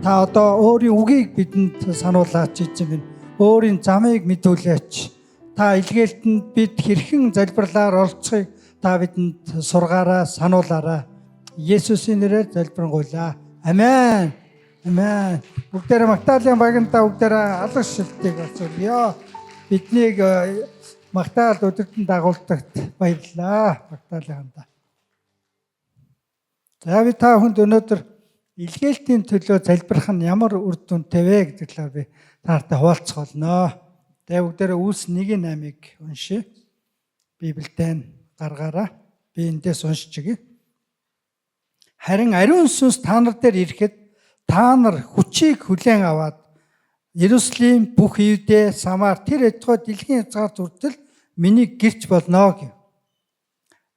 Та одоо өөрийн үгийг бидэнд сануулаач, эзэн минь. Өөрийн замыг мэдүүлээч. Та илгээлтэнд бид хэрхэн залбирлаар оролцохыг та бидэнд сургаараа, сануулаарай. Есүсийн нэрээр залбирanгуйлаа. Амен. Амен. Бүгдээрээ Магдалины багандаа бүгдээрээ алга шилтийг асууя. Биднийг Магдал өдөртөн дагуулдагт баярлалаа. Магдалины хандаа. За, би та хүнд өнөөдөр илгээлтийн төлөө залбирах нь ямар үр дүнтэй вэ гэдэг талаар би та нартай хуваалцах болно. Тэгээ бүгдээрээ Үйлс 1:8-ыг уншъя. Библиэд гаргаараа. Би эндээс уншиж өгье. Харин Ариун Сүнс та нар дээр ирэхэд та нар хүчийг хүлээн аваад Иерусалим, бүх Иудэ, Самар, тэр байтугай дэлхийн хязгаар хүртэл миний гэрч болно гэв.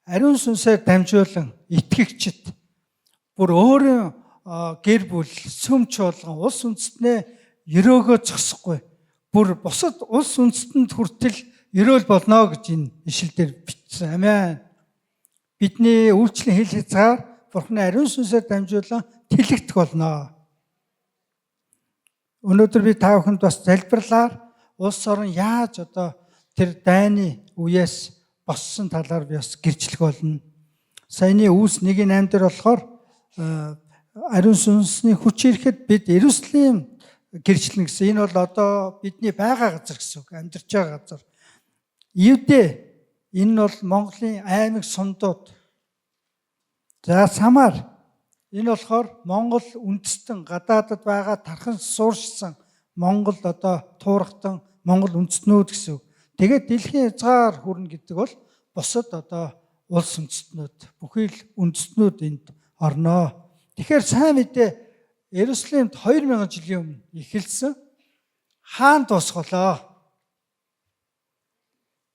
Ариун Сүнсээр дамжуулан итгэгчид бүр өөрийн гэр бүл, сүм чуулган, улс үндэстнээ ерөөгөө зогсохгүй. Бүр бусад улс үндэстэнд хүртэл ерөөл болно гэж энэ ишлэл дээр бичсэн. Амен. Бидний үйлчлэлийн хил хязгаар Бурхны Ариун Сүнсээр дамжуулан тэлэгдэх болно. Өнөөдөр би та бүхэнд бас залбирлаар улс орон яаж одоо тэр дайны үеэс боссон талаар би бас гэрчлэх болно. Саяны Үйлс 1:8 дээр болохоор Ариун Сүнсний хүч ирэхэд бид Иерусалим гэрчлэнэ гэсэн. Энэ бол одоо бидний байгаа газар гэсэн үг, амьдарч байгаа газар. Иудэ, энэ нь бол Монголын аймаг сумдууд. За, Самар, энэ болохоор Монгол үндэстэн, гадаадад байгаа тархан сууршсан Монгол одоо туурхтан Монгол үндэстнүүд гэсэн үг. Тэгээд дэлхийн хязгаар хүрнэ гэдэг бол бусад одоо улс үндэстнүүд, бүхий л үндэстнүүд энд орноо. Тэгэхээр сайн мэдээ Иерусалимд 2000 жилийн өмнө эхэлсэн. Хаана дуусгалаа?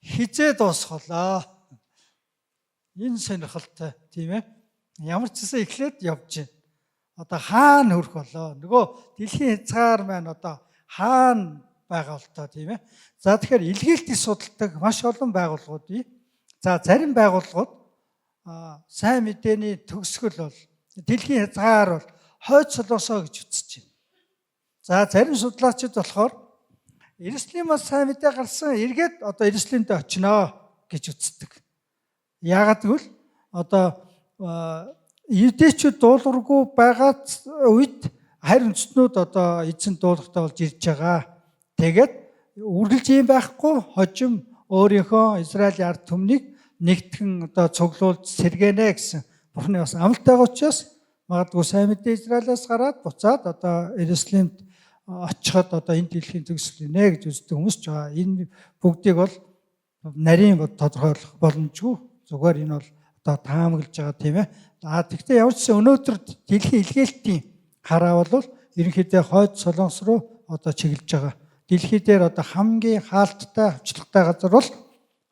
Хэзээ дуусгалаа? Энэ сонирхолтой, тийм ээ. Ямар ч гэсэн эхлээд явж байна. Одоо хаана хүрэх болоо? Нөгөө дэлхийн хязгаар маань одоо хаана байгаа бол тоо, тийм ээ. За, тэгэхээр илгээлтийг судалдаг маш олон байгууллагууд бий. За, зарим байгууллагууд сайн мэдээний төгсгөл бол, дэлхийн хязгаар бол Хойд Солонгосоо гэж үзэж байна. За, зарим судлаачид болохоор Иерусалимаас сайн мэдээ гарсан, эргээд одоо Иерусалимд очиноо гэж үздэг. Яагаад гэвэл одоо евдээчүүд дуулуургүй байгаа үед харь үндэстнүүд одоо эзэн дуулууртай болж ирж байгаа. Тэгээд үргэлж юм байхгүй, хожим өөрийнхөө Израилийн ард түмнийг нэгтгэн одоо цуглуулж сэргэнэ гэсэн Бурхны бас амлалт байгаа учраас магадгүй сайн мэдээ Израилаас гараад буцаад одоо Иерусалимд очиход одоо энэ дэлхийн төгсгөл нэ гэж үздэг хүмүүс ч байгаа. Энэ бүгдийг бол нарийн тодорхойлох боломжгүй. Зүгээр энэ бол одоо таамаглаж байгаа, тийм ээ. А тэгвэл ямар ч гэсэн өнөөдөр дэлхийн илгээлтийн хараа бол ерөнхийдөө Хойд Солонгос руу одоо чиглэж байгаа. Дэлхий дээр одоо хамгийн хаалттай, хавчлагатай газар бол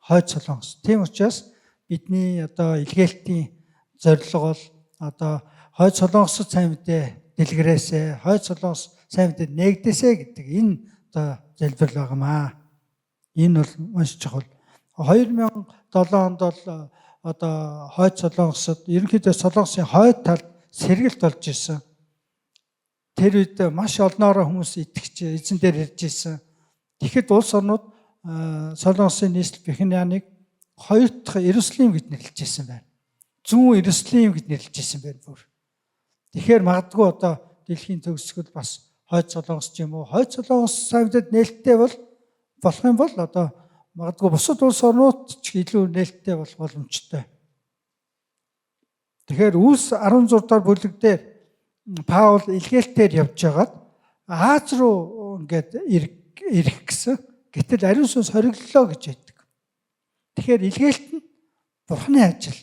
Хойд Солонгос. Тийм учраас бидний одоо илгээлтийн зорилго бол одоо Хойд Солонгосод сайн мэдээ дэлгэрээсэ, Хойд Солонгос сайн мэдээ нээгдээсэ гэдэг энэ одоо залбирал байгаамаа. Энэ бол маш чухал. 2007 онд бол одоо Хойд Солонгосод, ерөнхийдөө Солонгосын хойд талд сэргэлт болж исэн. Тэр үед маш олноороо хүмүүс итгэж эзэн дээр ирж исэн. Тэгэхэд улс орнууд Солонгосын нийслэл Пхеньяныг хоёр дахь Иерусалим гэж нэрлэж исэн байна. Зүүн Иерусалим гэж нэрлэж исэн байна бүр. Тэгэхээр магадгүй одоо дэлхийн төгсгөл бас Хойд Солонгос ч юм уу, Хойд Солонгос сайн мэдээд нээлттэй бол болох юм бол одоо магадгүй бусад улс орнууд ч илүү нээлттэй болох боломжтой. Тэгэхээр Үйлс 16 дугаар бүлэг дээр Паул илгээлтээр явж байгаад Ази руу ингээд ирэх гэсэн. Гэтэл Ариун Сүнс хориглолоо гэж байдаг. Тэгэхээр илгээлт нь Бурхны ажил,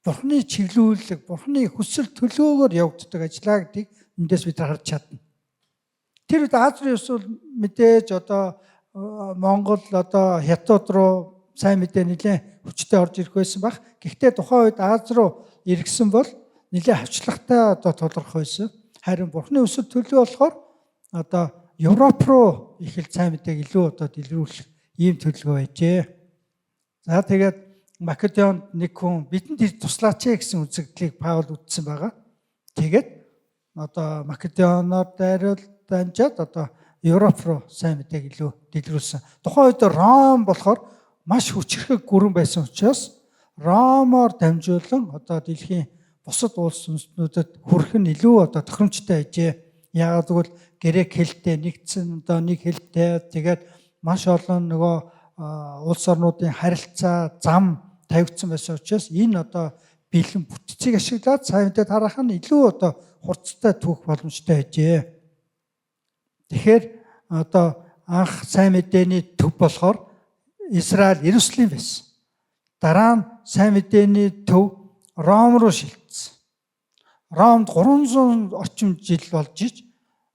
Бурхны чиглүүлэг, Бурхны хүсэл төлөөгөөр явагддаг ажлаа гэдгийг эндээс бид харж чадна. Тэр үед Ази руу явсвал мэдээж одоо Монгол, одоо Хятад руу сайн мэдээ нэлээд хүчтэй орж ирэх байсан байх. Гэхдээ тухайн үед Ази руу иргэсэн бол нэлээд хавчлагатай одоо тулгарх байсан. Харин Бурхны хүсэл төлөө болохоор одоо Европ руу их л сайн мэдээг илүү одоо дэлгэрүүлэх ийм төлөвлөгөө байжээ. За, тэгээд Македонд нэг хүн бидэнд туслаач ээ гэсэн үзэгдлийг Паул үзсэн байгаа. Тэгээд одоо Македоноор дайруул дамжаад одоо Европ руу сайн мэдээг илүү дэлгэрүүлсэн. Тухайн үед Ром болохоор маш хүчирхэг гүрэн байсан учраас Ромоор дамжуулан одоо дэлхийн бусад улс үндэстнүүдэд хүрэх нь илүү одоо тохиромжтой байжээ. Яагаад гэвэл грек хэлтэй нэгдсэн одоо нэг хэлтэй, тэгээд маш олон нөгөө улс орнуудын харилцаа зам тавигдсан байсан учраас энэ одоо бэлэн бүтцийг ашиглаад сайн мэдээ тараах нь илүү одоо хурцтай түүх боломжтой байжээ. Тэгэхээр одоо анх сайн мэдээний төв болохоор Израиль, Иерусалим байсан. Дараа нь сайн мэдээний төв Ром руу шилжсэн. Ромд 300 орчим жил болж иж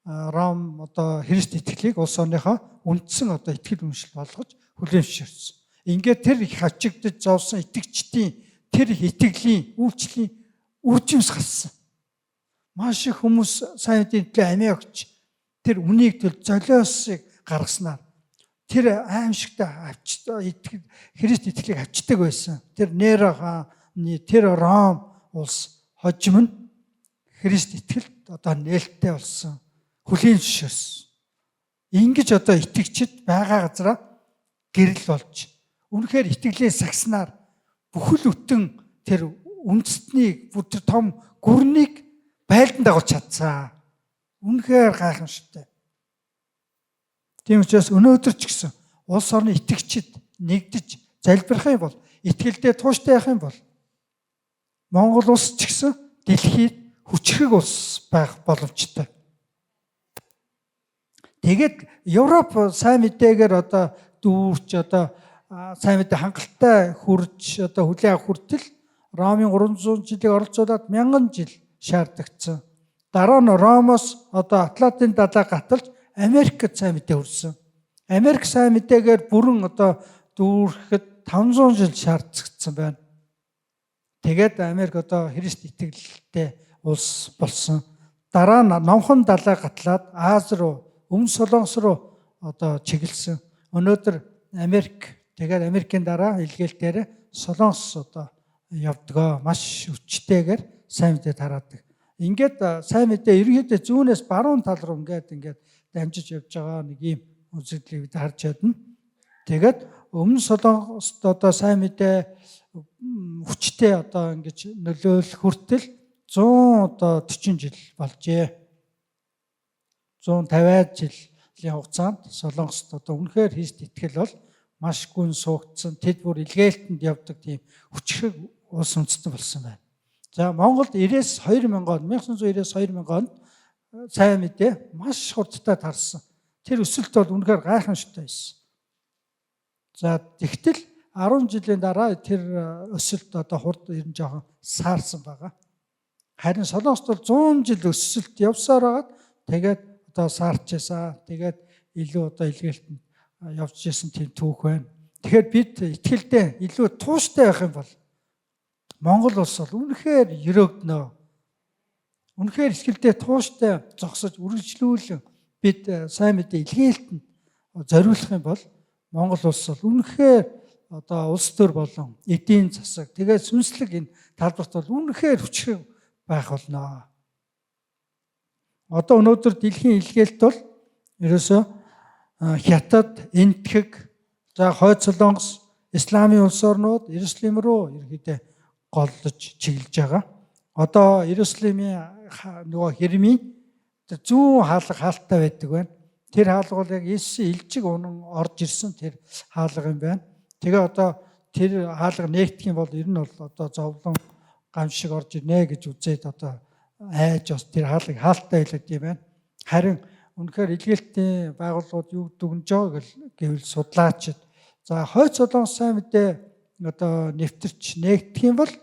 Ром одоо Христ итгэлийг улс орныхоо үндсэн одоо итгэл үнэмшил болгож хүлээн зөвшөөрсөн. Ингээд тэр их хачигдаж зовсон итгэгчдийн тэр их итгэлийн үйлчлийн үржимс гарсан. Маш их хүмүүс сайн мэдээний төлөө амиа өгч тэр үнийг төл золиосыг гаргаснаар тэр аимшигтай авч итгэл Христ итгэлийг авчдаг байсан. Тэр Неро хааны тэр Ром улс хожим нь Христ итгэлд одоо нээлттэй болсон, хүлээн зөвшөөрсөн. Ингэж одоо итгэгчид байгаа газараа гэрэл болж үнэхээр итгэлээ сагснаар бүхэл бүтэн тэр үндэстнийг бүр тэр том гүрнийг байлдан дагуулж чадсан. Үнэхээр гайхамшигтай. Тийм учраас өнөөдөр ч гэсэн улс орны итгэгчид нэгдэж залбирах юм бол, итгэлдээ тууштай явах юм бол Монгол улс ч гэсэн дэлхийд хүчрхэг улс байх боломжтой. Тэгээд Европ сайн мэдээгээр одоо дүүрч одоо сайн мэдээ хангалттай хүрж одоо хүлээн авах хүртэл Ромын 300 жилийг оролцуулаад 1000 жил шаардагдсан. Дараа нь Ромоос одоо Атлантын далай гаталж Америкт сайн мэдээ хүрсэн. Америк сайн мэдээгээр бүрэн одоо дүүрхэхэд 500 жил шаардагдсан байна. Тэгээд Америк одоо Христ итгэлтэй улс болсон. Дараа нь Номхон далай гатлаад Ази руу, Өмнө Солонгос руу одоо чиглэсэн. Өнөөдөр Америк, тэгээд Америкийн дараа илгээлтээр Солонгос одоо явдгоо маш хүчтэйгээр сайн мэдээ тараадаг. Ингээд сайн мэдээ ерөнхийдөө зүүнээс баруун тал руу ингээд дамжиж явж байгаа нэг ийм үзэгдлийг бид харж чадна. Тэгээд Өмнө Солонгост одоо сайн мэдээ хүчтэй одоо ингэж нөлөөлөх хүртэл 100 одоо 40 жил болжээ. 150 жилийн хугацаанд Солонгост одоо үнэхээр Христ итгэл бол маш гүн суугдсан, тэд бүр илгээлтэнд явдаг тийм хүчрхэг улс үндэстэн болсон байна. За Монголд 90-с 2000 он, 1990-с 2000 онд сайн мэдээ маш хурдтай тарсан. Тэр өсөлт бол үнэхээр гайхамшигтай байсан. За тэгтэл 10 жилийн дараа тэр өсөлт одоо хурд ер нь жоохон саарсан байгаа. Харин Солонгост бол 100 жил өсөлт явсаар байгаад тэгээд одоо саарч байсан. Тэгээд илүү одоо илгээлтэнд явж исэн тийм түүх байна. Тэгэхээр бид итгэлдээ илүү тууштай байх юм бол Монгол улс бол үнэхээр ерөөгдөнө. Үнэхээр итгэлдээ тууштай зогсож үргэлжлүүлэн бид сайн мэдээ илгээлтэнд зориулах юм бол Монгол улс бол үнэхээр одоо улс төр болон эдийн засаг, тэгээд сүнслэг энэ талбарт бол үнэхээр хүчрэг байх болно. Одоо өнөөдөр дэлхийн илгээлт бол ерөөсөө Хятад, Энэтхэг, за Хойд Солонгос, Исламын улс орнууд Иерусалим руу ерөнхийдөө голлож чиглэж байгаа. Одоо Иерусалимын нөгөө хэрмийн зүүн хаалга хаалттай байдаг байна. Тэр хаалга бол яг Иесусийн илжиг унан орж ирсэн тэр хаалга юм байна. Тэгээ одоо тэр хаалга нээгдэх юм бол ер нь бол одоо зовлон гам шиг орж ирнэ гэж үзээд одоо айж бас тэр хаалгыг хаалттай байлгаад юм байна. Харин үнэхээр илгээлтийн байгууллагууд юу дүгнж байгаа гэвэл судлаачид за Хойд Солонгос сайн мэдээ одоо нэвтэрч нээгдэх юм бол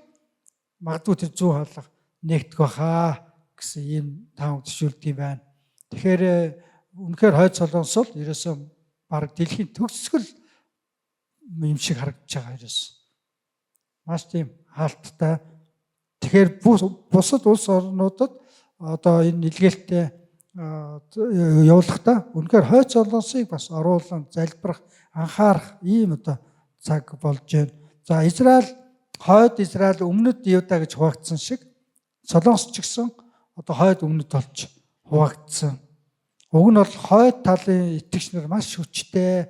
магадгүй тэр зүүн хаалга нээгдэх байхаа гэсэн ийм таамаг төвшүүлдэг юм байна. Тэгэхээр үнэхээр Хойд Солонгос бол ерөөсөө бараг дэлхийн төгсгөл юм шиг харагдаж байгаа ерөөс. Маш тийм хаалттай. Тэгэхээр бусад улс орнуудад одоо энэ илгээлтээ явуулахдаа үнэхээр Хойд Солонгосыг бас оруулан залбирах, анхаарах ийм одоо цаг болж байна. За Израиль, Хойд Израиль, Өмнөд Юда гэж хуваагдсан шиг Солонгос ч гэсэн одоо хойд өмнөд болж хуваагдсан. Уг нь бол хойд талын итгэгч нар маш хүчтэй,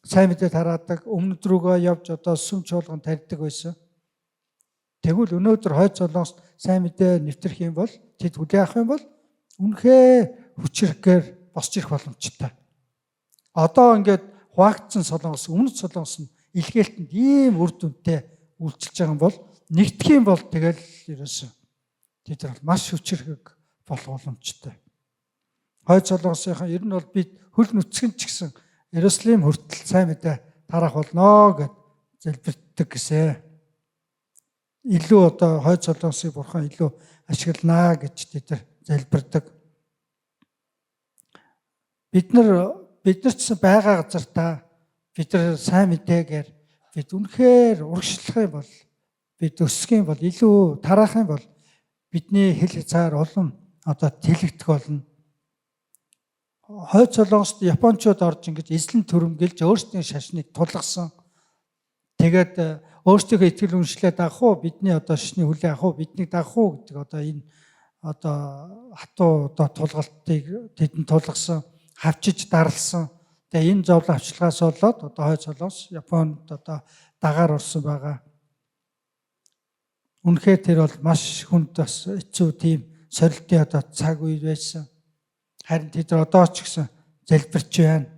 сайн мэдээ тараадаг, өмнөд рүүгээ явж одоо сүм чуулган тарьдаг байсан. Тэгвэл өнөөдөр хойд Солонгост сайн мэдээ нэвтрэх юм бол, тэд хүлээн авах юм бол үнэхээр хүчирхээр босч ирэх боломжтой. Одоо ингээд хуваагдсан Солонгос, өмнөд Солонгос нь илгээлтэнд ийм үр дүнтэй үйлчилж байгаа юм бол нэгдэх юм бол тэгэл ерөөсөө тэд нар маш хүчирхэг болох боломжтой. Хойд Солонгосынхан ер нь бол бид хөл нүцгэн ч гэсэн Иерусалим хүртэл сайн мэдээ тараах болно гэд залбирдаг гэсэн. Илүү одоо хойд Солонгосыг бурхан илүү ашигланаа гэж тэд нар залбирдаг. Бид нар ч байгаа газартаа бид нар сайн мэдээгээр бид үнэхээр урагшлах юм бол, бид өсөх юм бол, илүү тараах юм бол бидний хэл хязгаар улам одоо тэлэгдэх болно. Хойд Солонгост Япончууд орж ингэж эзлэн төрөмгөлж өөрсдийн шашныг тулгасан. Тэгээд өөрсдийнхөө итгэл үнэмшлээ дагах уу, бидний одоо шашны хүлээ авах уу, биднийг дагах уу гэдэг одоо энэ одоо хатуу одоо тулгалтыг тэдэнд тулгасан, хавчиж дарлсан. Тэгээ энэ зовлон авчлагаас болоод одоо хойд Солонгос Японд одоо дагаар орсон байгаа. Үнэхээр тэр бол маш хүнд бас хэцүү тийм сорилтын одоо цаг үе байсан. Харин тэд одоо ч гэсэн залбирч байна.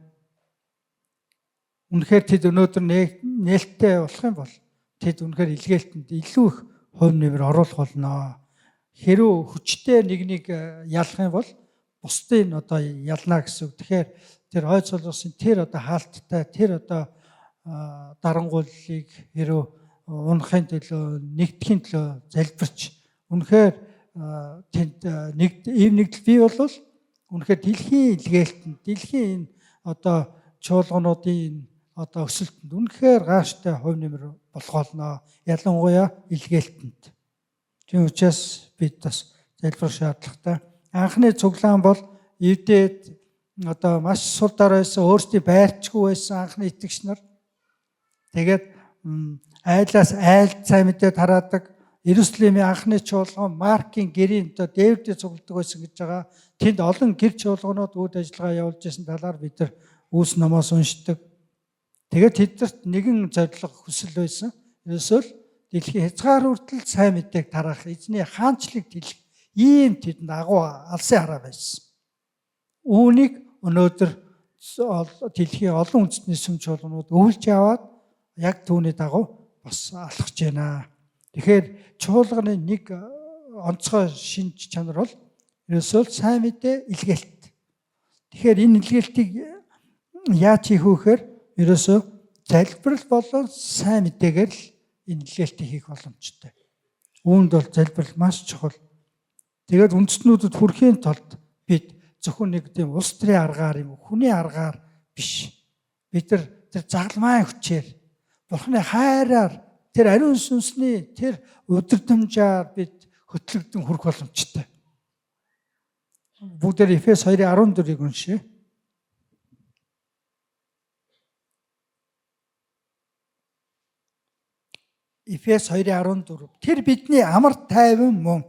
Үнэхээр тэд өнөөдөр нээлттэй болох юм бол тэд үнэхээр илгээлтэнд илүү их хувь нэмэр оруулах болно. Хэрв хүчтэй нэг нэг ялах юм бол бусдыг одоо ялна гэсэн үг. Тэгэхээр тэр хойд Солонгосын тэр одоо хаалттай тэр одоо дарангуйллыг хэрв унахын төлөө, нэгдэхийн төлөө залбирч үнэхээр тэнд нэг ийм нэгдэл бий болвол үнэхээр дэлхийн илгээлтэнд, дэлхийн энэ одоо чуулгануудын одоо өсөлтөнд үнэхээр гааштай хувь нэмэр болох болно. Ялангуяа илгээлтэнд. Тийм учраас бид бас залбирах шаардлагатай. Анхны цуглаан бол Евдээд одоо маш сул дорой байсан, өөрсдийн байрчгүй байсан анхны итгэгч нар. Тэгээд айлаас айл сайн мэдээ тараадаг. Иерусалимийн анхны чуулган Маркийн гэрийн одоо дээврдээ цугладаг байсан гэж байгаа. Тэнд олон гэр чуулганууд үйл ажиллагаа явуулж байсан талаар бид нар үүс номоос уншдаг. Тэгээд тэднэрт нэгэн зорилго хүсэл байсан. Ерөөсөө л дэлхийн хязгаар хүртэл сайн мэдээг тараах, эзний хаанчлыг дэлгэх ийм тэдэнд агуу алсын хараа байсан. Үүнийг өнөөдөр дэлхийн олон үндэстний сүм чуулганууд өвлж аваад яг түүний дагуу бас алхаж байна. Тэгэхээр чуулганы нэг онцгой шинж чанар бол ерөөсөө л сайн мэдээ илгээлт. Тэгэхээр энэ илгээлтийг яаж хийх вэ гэхээр ерөөсөө залбирал болон сайн мэдээгээр л энэ илгээлтийг хийх боломжтой. Үүнд бол залбирал маш чухал. Тэгээд үндэстнүүдэд хүрэхийн тулд бид зөвхөн нэг тийм улс төрийн аргаар юм уу, хүний аргаар биш. Бид нар тэр загалмайн хүчээр, Бурхны хайраар, тэр ариун сүнсний тэр удирдамжаар бид хөтлөгдөн хүрэх боломжтой. Бүгдээр Эфес 2:14-ийг уншъя. Эфес 2:14. Тэр бидний амар тайван мөн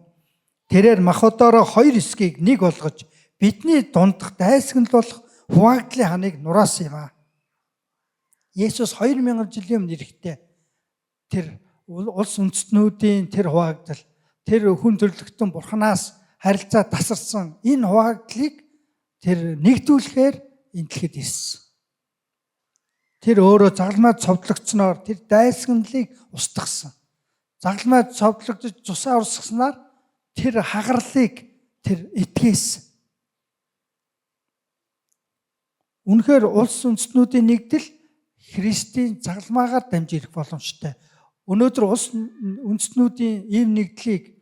тэрээр махбодороо хоёр эсгийг нэг болгож бидний дундах дайсагнал болох хуваагдлын ханыг нураасан юм аа. Есүс 2000 жилийн өмнө ирэхдээ тэр улс үндэстнүүдийн тэр хуваагдал, тэр хүн төрлөختөн бурханаас харилцаа тасарсан энэ хуваагдлыг тэр нэгдүүлэхээр энэ дэлхийд ирсэн. Тэр өөрөө загалмай цовдлогдсноор тэр дайсагналыг устгасан. Загалмай цовдлогдож цусаа урсгаснаар тэр хагарлыг тэр этгээсэн. Үнэхээр улс үндэстнүүдийн нэгдэл Христийн загалмаагаар дамж ирэх боломжтой. Өнөөдөр улс үндэстнүүдийн ийм нэгдлийг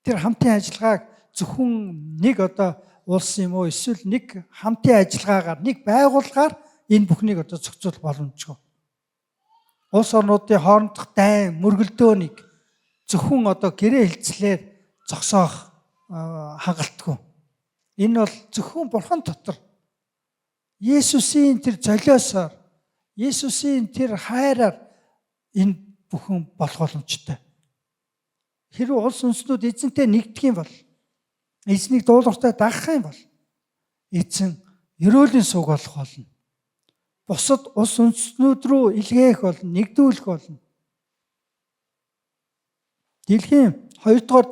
тэр хамтын ажиллагааг зөвхөн нэг одоо улс юм уу эсвэл нэг хамтын ажиллагаагаар нэг байгууллагаар энэ бүхнийг одоо зохицуулах боломжгүй. Улс орнуудын хоорондох дайн мөргөлдөөнийг зөвхөн одоо гэрээ хэлцлээр зогсоох хангалтгүй. Энэ бол зөвхөн Бурхан дотор Есүсийн тэр золиосоор, Есүсийн тэр хайраар энэ бүхэн болох боломжтой. Хэрвээ улс үндэстнүүд эзэнтэй нэгдэх юм бол Эзнийг дуулууртай дагах юм бол эзэн ерөөлийн суг болох болно. Бусад улс үндэстнүүд рүү илгээх болно, нэгдүүлэх болно. Дэлхийн 2 дугаар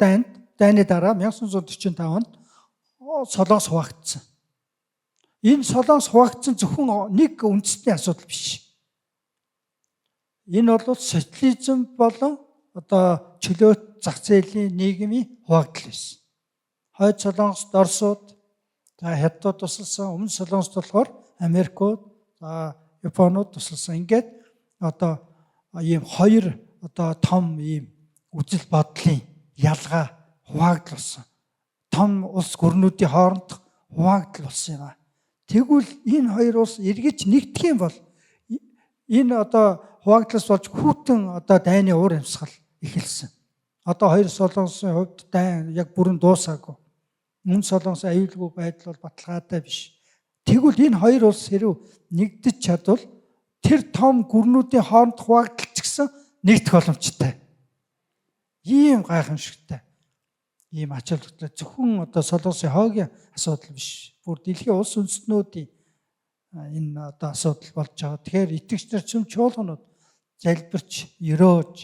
дайны дараа 1945 онд Солонгос хуваагдсан. Энэ Солонгос хуваагдсан зөвхөн нэг үндэстний асуудал биш. Энэ бол социализм болон одоо чөлөөт зах зээлийн нийгмийн хуваагдал байсан. Хойд Солонгос Дорсууд, за Хятадууд тусалсан, Өмнө Солонгост болохоор Америкууд, за Японууд тусалсан. Ингээд одоо ийм хоёр одоо том ийм үзэл бодлын ялгаа хуваагдал болсон. Том улс гүрнүүдийн хоорондох хуваагдал болсон юм аа. Тэгвэл энэ хоёр улс эргэж нэгдэх юм бол энэ одоо хуваагдлаас болж хүйтэн одоо дайны уур амьсгал эхэлсэн. Одоо хоёр Солонгосын хувьд дайн яг бүрэн дуусаагүй. Өмнө Солонгосын аюулгүй байдал бол баталгаатай биш. Тэгвэл энэ хоёр улс хэрв нэгдэж чадвал тэр том гүрнүүдийн хооронд хуваагдал ч гэсэн нэгдэх боломжтой. Ийм гайхамшигтай. Ийм ач холбогдолтой зөвхөн одоо Солонгосын хойгийн асуудал биш. Бүр дэлхийн улс үндэстнүүдийн энэ одоо асуудал болж байгаа. Тэгэхээр итгэгч нар цөм чуулганууд залбирч, ерөөж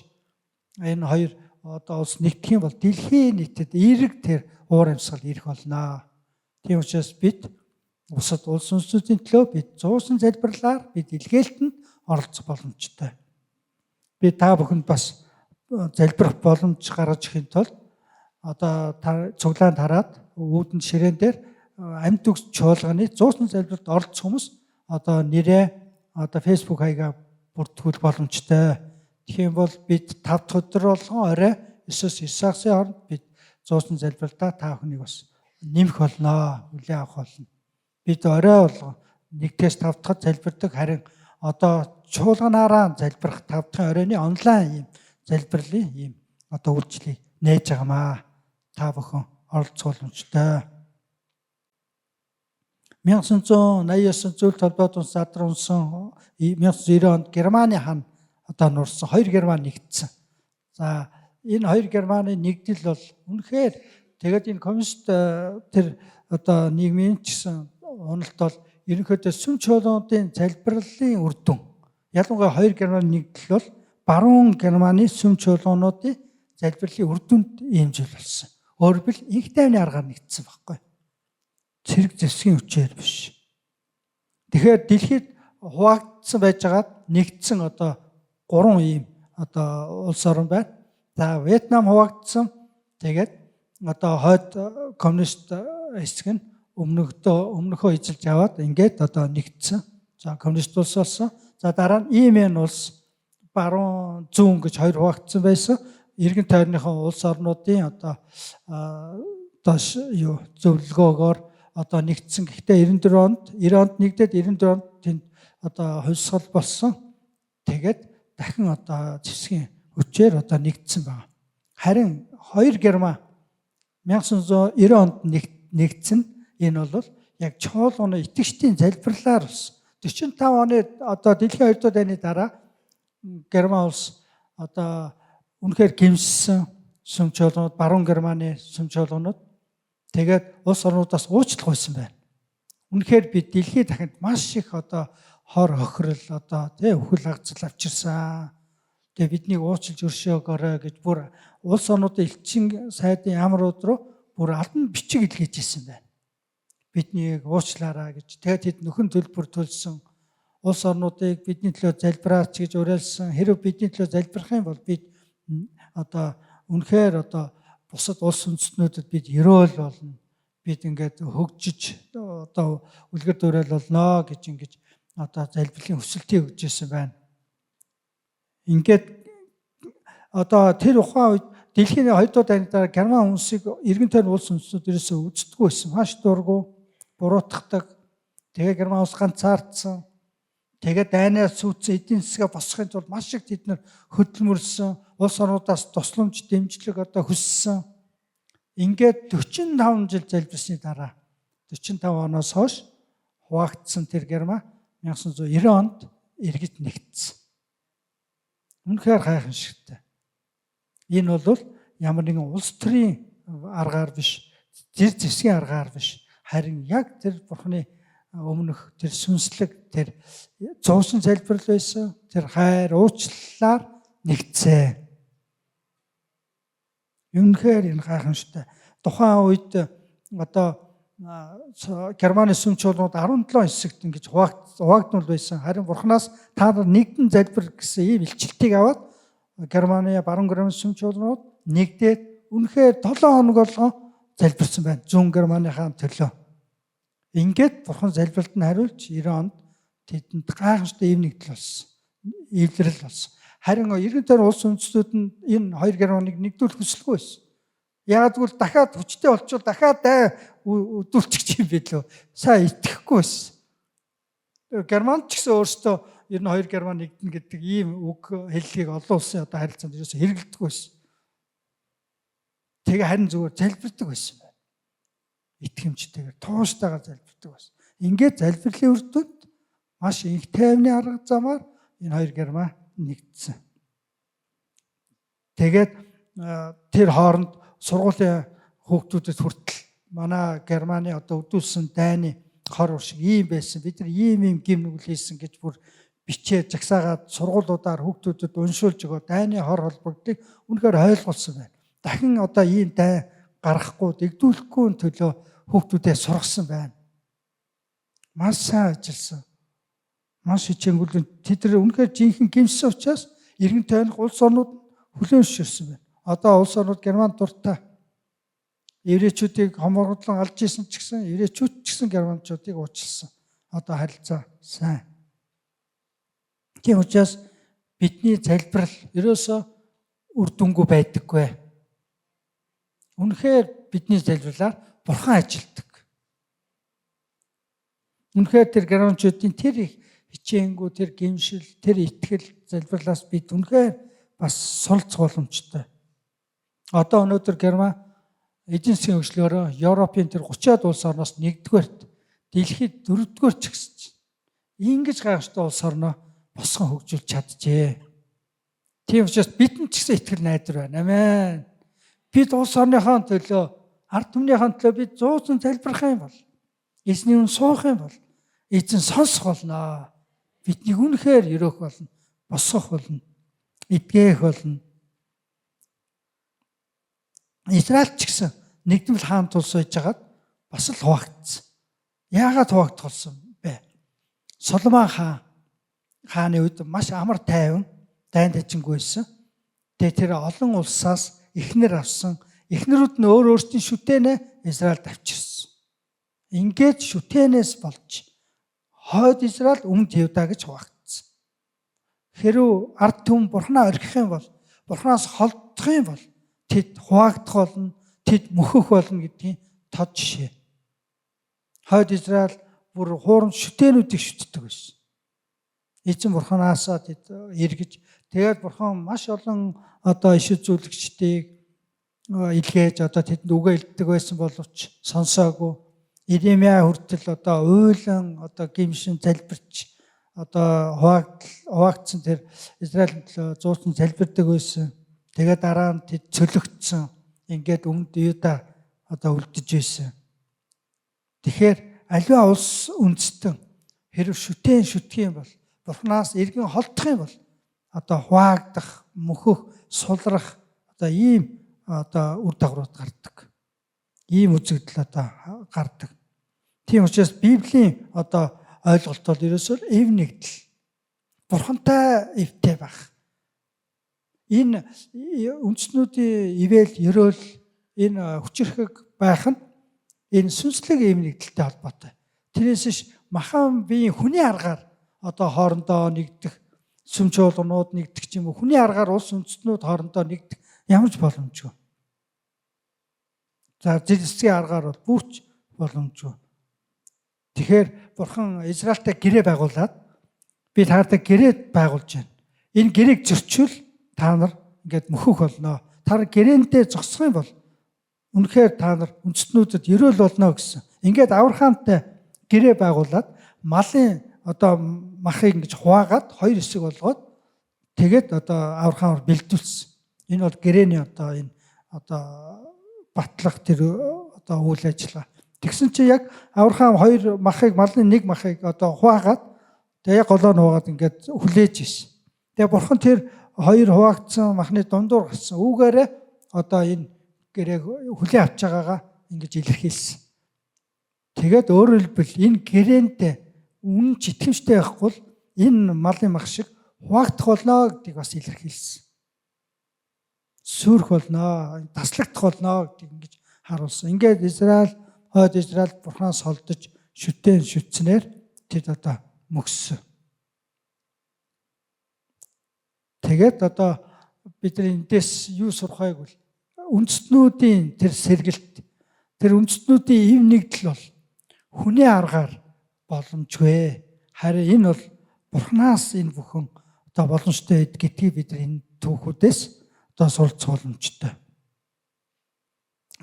энэ хоёр одоо улс нэгдэх юм бол дэлхийн нийтэд эерэг тэр уур амьсгал ирэх болно. Тийм учраас бид бусад улс үндэстнүүдийн төлөө бид зуусан залбирлаар бид илгээлтэнд оролцох боломжтой. Би та бүхэнд бас залбирах боломж гаргаж ирэхин тулд одоо цуглаанд хараад үүдэн ширээн дээр амьд үгс чуулганы зуусан залбиралд оролцох хүмүүс одоо нэрээ одоо Facebook хаягаа бүртгүүлэх боломжтой. Тэгэх юм бол бид 5 дахь өдөр болгон орой 9-9 сарын хооронд бид зуусан залбиралдаа та бүхнийг бас нэмэх болно, хүлээн авах болно. Бид орой болгон 1-ээс 5 дахь залбирдаг, харин одоо чуулганаараа залбирах 5 дахь оройны онлайн ийм залбирлын ийм одоо үйлчлэгийг нээж байгаамаа. Та бүхэн оролцох боломжтой. 1989 зөвлөлт холбоот улс задар унсан 1990 онд Германы хан одоо нурсан. Хоёр Герман нэгдсэн. За энэ хоёр Германы нэгдэл бол үнэхээр тэгээд энэ коммунист тэр одоо нийгмийн ч гэсэн уналт бол ерөнхийдөө сүм чуулгануудын залбирлын үр дүн. Ялангуяа хоёр Германы нэгдэл бол баруун Германы сүм чуулгануудын залбирлын үр дүнд ийм зүйл болсон. Өөрөөр хэлбэл инх тайвны аргаар нэгдсэн байхгүй. Цэрэг зэвсгийн хүчээр биш. Тэгэхээр дэлхийд хуваагдсан байжгаад нэгдсэн одоо гурван ийм одоо улс орн байна. За Вьетнам хуваагдсан. Тэгээд одоо хойд коммунист хэсэг нь өмнөхөө эзэлж аваад ингээд одоо нэгдсэн. За коммунист улс болсон. За дараа нь Иемен улс баруун зүүн гэж хоёр хуваагдсан байсан. Эргэн тойрныхон улс орнуудын одоо юу зөвлөгөөгөөр одоо нэгдсэн. Гэхдээ 94 онд 90 онд нэгдээд 94 онд тэнд одоо хувьсгал болсон. Тэгээд дахин одоо зэвсгийн хүчээр одоо нэгдсэн байна. Харин хоёр Герман 1990 онд нэгдсэн. Энэ бол яг чуулганы итгэжтийн залбирлаар болсон. 45 оны одоо дэлхийн 2 дугаар дайны дараа Герман улс одоо үнэхээр гимссэн сүм чуулганууд, баруун Германы сүм чуулганууд тэгээд улс орнуудаас уучлах байсан байна. Үнэхээр би дэлхийд дахинд маш их одоо хор хохирол одоо тий үхэл хагцал авчирсан. Тэгээ биднийг уучлж өршөөгөөрэй гэж бүр улс орнуудын элчин сайдын ямрууд руу бүр албан бичиг илгээж ирсэн байна. Биднийг уучлаарай гэж. Тэгээд тэд нөхөн төлбөр төлсөн. Улс орнуудыг бидний төлөө залбираач гэж уриалсан. Хэрв бидний төлөө залбирах юм бол бид одоо үнэхээр одоо бусад улс үндэстнүүдэд бид ерөөл болно. Бид ингээд хөгжиж одоо үлгэр дуурайл болно гэж ингэж одоо залбирлын хүсэлтийг өгч ирсэн байна. Ингээд одоо тэр ухаан үед дэлхийн 2 дугаар дайны дараа Герман хүмүүсийг эргэн тойрны улс үндэстнүүд ерөөсөө үздэггүй байсан. Маш дургу, буруутгадаг. Тэгээ Герман улс ганцаардсан. Тэгээ дайнаас сүйдсэн эдийн засгаа босгохын тулд маш их тэд нар хөдөлмөрлсөн, улс орнуудаас тусламж, дэмжлэг одоо хүссэн. Ингээд 45 жил залбирсны дараа 45 оноос хойш хуваагдсан тэр Герман 1990 онд эргэж нэгдсэн. Үнэхээр гайхамшигтай. Энэ бол ямар нэгэн улс төрийн аргаар биш, Зэр зэвсгийн аргаар биш. Харин яг тэр Бурхны өмнөх тэр сүнслэг тэр зуусан залбирал байсан. Тэр хайр уучлалаар нэгдсэн. Үнэхээр энэ гайхамшигтай. Тухайн үед одоо Германы сүм чуулганууд 17 хэсэгт ингэж хуваагдмал байсан. Харин Бурханаас та нар нэгдэн залбир гэсэн ийм илчлэлтийг аваад Германы баруун Германы сүм чуулганууд нэгдээд үнэхээр 7 хоног болгон залбирсан байна. Зүүн Германыхаа төлөө. Ингээд Бурхан залбиралд нь хариулж 90 онд тэдэнд гайхамшигтай ийм нэгдэл болсон. Эвлэрэл болсон. Харин эргэн тойрон улс үндэстнүүд нь энэ хоёр Германыг нэгдүүлэх хүсэлгүй байсан. Яг гэвэл дахиад хүчтэй болчвол дахиад дай өдүүлчих юм билүү. Сайн итгэхгүй байсан. Герман ч гэсэн өөрсдөө 92 Герман нэгдэнэ гэдэг ийм үг хэллэгийг олон улсын одоо харилцаанд ерөөсөө хэрэглэдэггүй байсан. Тэгээ харин зүгээр залбирдаг байсан байна. Итгэмжтэйгээр тууштайгаар залбирдаг байсан. Ингээд залбирлын үр дүнд маш инх тайвны арга замаар энэ хоёр Герман нэгдсэн. Тэгээд тэр хооронд сургуулийн хүүхдүүдэд хүртэл манай Германы одоо өдүүлсэн дайны хор уршиг ийм байсан. Бид нар ийм ийм гим нүгэл хийсэн гэж бүр бичээ жагсаагаад сургуулиудаар хүүхдүүдэд уншуулж өгөө дайны хор холбогдыг үнэхээр ойлгуулсан байна. Дахин одоо ийм дайн гаргахгүй, дэгдүүлэхгүй төлөө хүүхдүүдэд сургасан байна. Маш сайн ажилласан. Маш хичээнгүйлэн тэд нар үнэхээр жинхэнэ гимсэн учраас эргэн тойрох улс орнууд хүлээн зөвшөөрсөн байна. Одоо улс орнууд Герман дуртай. Еврейчүүдийг хоморгодлон алж исэн ч гэсэн еврейчүүд ч гэсэн германчуудыг уучлсан. Одоо харилцаа сайн. Тийм учраас бидний залбирал ерөөсөө үр дүнгүй байдаггүй. Үнэхээр бидний залбирлаар Бурхан ажилтдаг. Үнэхээр тэр германчуудын тэр их хичээнгүй, тэр гимшил, тэр итгэл залбирлаас бид үнэхээр бас суралцах боломжтой. Одоо өнөөдөр Герман эдийн засгийн хөгжлөөрөө Европын тэр 30-аад улс орноос 1-рт, дэлхийд 4-р ч гэсэн чинь ингэж гайхалтай улс орноо босгон хөгжүүлж чаджээ. Тийм учраас бидэнд ч гэсэн итгэл найдвар байна. Амен. Бид улс орныхоо төлөө, ард түмнийхээ төлөө бид зуусан залбирах юм бол, эзний үн суух юм бол эзэн сонсох болно. Биднийг үнэхээр өрөөх болно, босгох болно, эдгээх болно. Израиль ч гэсэн нэгдмэл хаан тулс байж хагаад бас л хуваагдсан. Яагаад хуваагдах болсон бэ? Соломон хааны үед маш амар тайван, дайн тажингүй байсан. Тэгээ тэр олон улсаас эхнэр авсан. Эхнэрүүд нь өөр өөрсдийн шүтэнэ Израильд авчирсан. Ингээд шүтэнээс болж хойд Израиль, өмнөд Юда гэж хуваагдсан. Хэрв ард түмэн Бурханаа орхих юм бол, Бурханаас холдох юм бол тэд хуваагдах болно, тэд мөхөх болно гэдгийн тод жишээ. Хойд Израиль бүр хуурамч шүтэнүүдийг шүтдэг байсан. Эзэн Бурханаасаа тэд эргэж, тэгээд Бурхан маш олон одоо иш үзүүлэгчдийг илгээж одоо тэдэнд үгээ илддэг байсан боловч сонсоогүй. Иремья хүртэл одоо уйлан одоо гимшин залбирч одоо хуваагдсан тэр Израилийн төлөө зуусан залбирдаг байсан. Тэгээд дараа нь тэд цөлөгдсөн. Ингээд өмнөд Юда одоо үлдэж байсан. Тэгэхээр аливаа улс үндэстэн хэрв шүтэн шүтэх юм бол, Бурханаас эргэн холдох юм бол одоо хуваагдах, мөхөх, сулрах одоо ийм одоо үр дагаврууд гардаг. Ийм үзэгдэл одоо гардаг. Тийм учраас Библийн одоо ойлголт бол ерөөсөө эв нэгдэл. Бурхантай эвтэй байх. Энэ үндэстнүүдийн ивэл, ерөөл, энэ хүчирхэг байх нь энэ сүнслэг эв нэгдэлтэй холбоотой. Тэрнээс биш махан биеийн хүний аргаар одоо хоорондоо нэгдэх, сүм чуулганууд нэгдэх ч юм уу, хүний аргаар улс үндэстнүүд хоорондоо нэгдэх ямар ч боломжгүй. За зэрэсгийн аргаар бол бүрч боломжгүй. Тэгэхээр Бурхан Израильтай гэрээ байгуулад би та нартай гэрээ байгуулж байна. Энэ гэрээг зөрчвөл та нар ингээд мөхөх болно. Та нар гэрээнтэй зогсох юм бол үнэхээр та нар үндэстнүүдэд ерөөл болно гэсэн. Ингээд Авраамтай гэрээ байгуулад малын одоо махыг ингэж хуваагаад хоёр хэсэг болгоод тэгээд одоо Авраамаар бэлдүүлсэн. Энэ бол гэрээний одоо энэ одоо батлах тэр одоо үйл ажиллагаа. Тэгсэн чинь яг Авраам хоёр махыг, малны нэг махыг одоо хуваагаад, тэгээ яг голоо нуугаад ингээд хүлээж ирсэн. Тэгээ бурхан тэр хоёр хуваагдсан махны дундуур гарсан. Үүгээрээ одоо энэ гэрээг хүлээн авч байгаагаа ингэж илэрхийлсэн. Тэгээд өөрөөр хэлбэл энэ гэрээндээ үнэн ч итгэмжтэй байхгүй бол энэ малын мах шиг хуваагдах болно гэдгийг бас илэрхийлсэн. Сүрх болно, таслагдах болно гэдгийг ингэж харуулсан. Ингээд Израиль, хойд Израиль бурханаас холдож шүтэн шүтснээр тэд одоо мөкссөн. Тэгээд одоо бид нар эндээс юу сурах вэ гэвэл үндэстнүүдийн тэр сэргэлт, тэр үндэстнүүдийн эв нэгдэл бол хүний аргаар боломжгүй. Харин энэ бол бурхнаас энэ бүхэн одоо боломжтой гэдгийг бид нар энэ түүхүүдээс одоо суралцах боломжтой.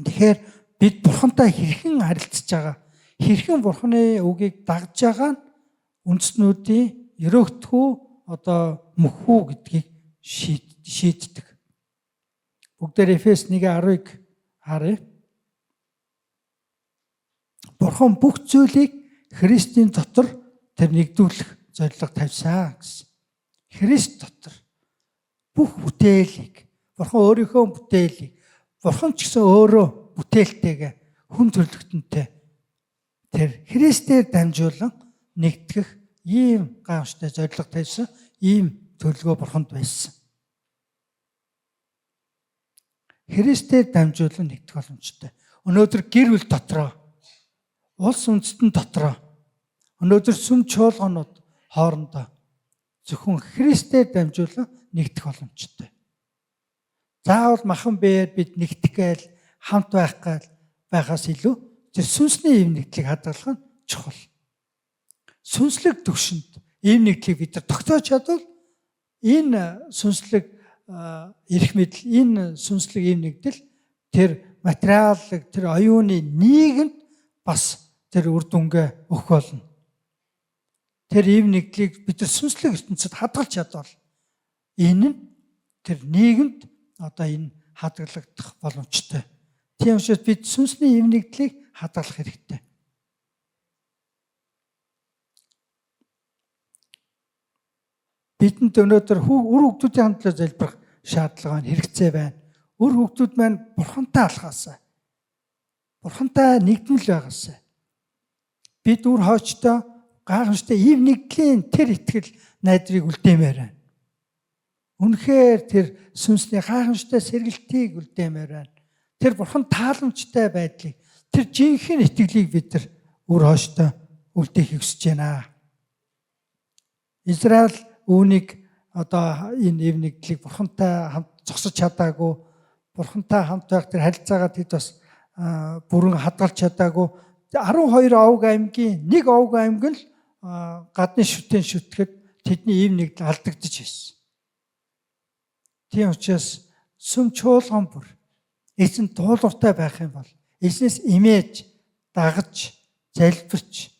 Тэгэхээр бид бурхантай хэрхэн харилцаж байгаа, хэрхэн бурхны үгийг дагж байгаа нь үндэстнүүдийн ерөөгдөх үү одоо мөх үү гэдгийг шийддэг. Бүгдээр Эфес 1:10-ыг харъя. Бурхан бүх зүйлийг Христийн дотор тэр нэгдүүлэх зорилго тавьсан гэсэн. Христ дотор бүх бүтээлийг, Бурхан өөрийнхөө бүтээлийг, Бурхан ч гэсэн өөрөө бүтээлтэйгээ хүн төрлөختөнтэй тэр Христээр дамжуулан нэгтгэх ийм гайхамшигтай зорилго тавьсан, ийм төлөвлөгөө Бурханд байсан. Христээр дамжуулан нэгтгэх боломжтой. Өнөөдөр гэр бүл дотроо, улс үндэстэн дотроо, өнөөдөр сүм чуулганууд хоорондоо зөвхөн Христээр дамжуулан нэгдэх боломжтой. Заавал махан биеэр бид нэгдэх гээл хамт байх гээл байхаас илүү тэр сүнсний эв нэгдлийг хадгалах нь чухал. Сүнслэг төвшөнд эв нэгдлийг бид нар тогтоож чадвал энэ сүнслэг эрх мэдэл, энэ сүнслэг эв нэгдэл тэр материалыг, тэр оюуны нийгэмд бас тэр үр дүнгээ өгөх болно. Тэр эв нэгдлийг бид нар сүнслэг ертөнцид хадгалж чадвал энэ нь тэр нийгэмд одоо энэ хадгалагдах боломжтой. Тийм учраас бид сүнсний эв нэгдлийг хадгалах хэрэгтэй. Бидэнд өнөөдөр үр хүүхдүүдийн төлөө залбирах шаардлага байна, хэрэгцээ байна. Үр хүүхдүүд маань бурхантай алхаасай. Бурхантай нэгдмэл байгаасай. Бид үр хойчтой гайхамшигтай ив нэгдлийн тэр итгэл найдрыг үлдээмээр байна. Үнэхээр тэр сүнсний гайхамшигтай сэргэлтийг үлдээмээр байна. Тэр бурхан тааламжтай байдлыг, тэр жинхэнэ итгэлийг бид нар үр хойчтой үлдээхийг хүсэж байна. Израиль үүнийг одоо энэ эв нэгдлийг бурхантай хамт зогсож чадаагүй, бурхантай хамт байх тэр харилцаагаа тэд бас бүрэн хадгалж чадаагүй. 12 овг аймгийн нэг овг аймаг нь гадны шүтэн шүтгэхэд тэдний эв нэгдэл алдагдаж байсан. Тийм учраас сүм чуулган бүр эзэн дуулууртай байх юм бол эзнээс имэж, дагаж, залбирч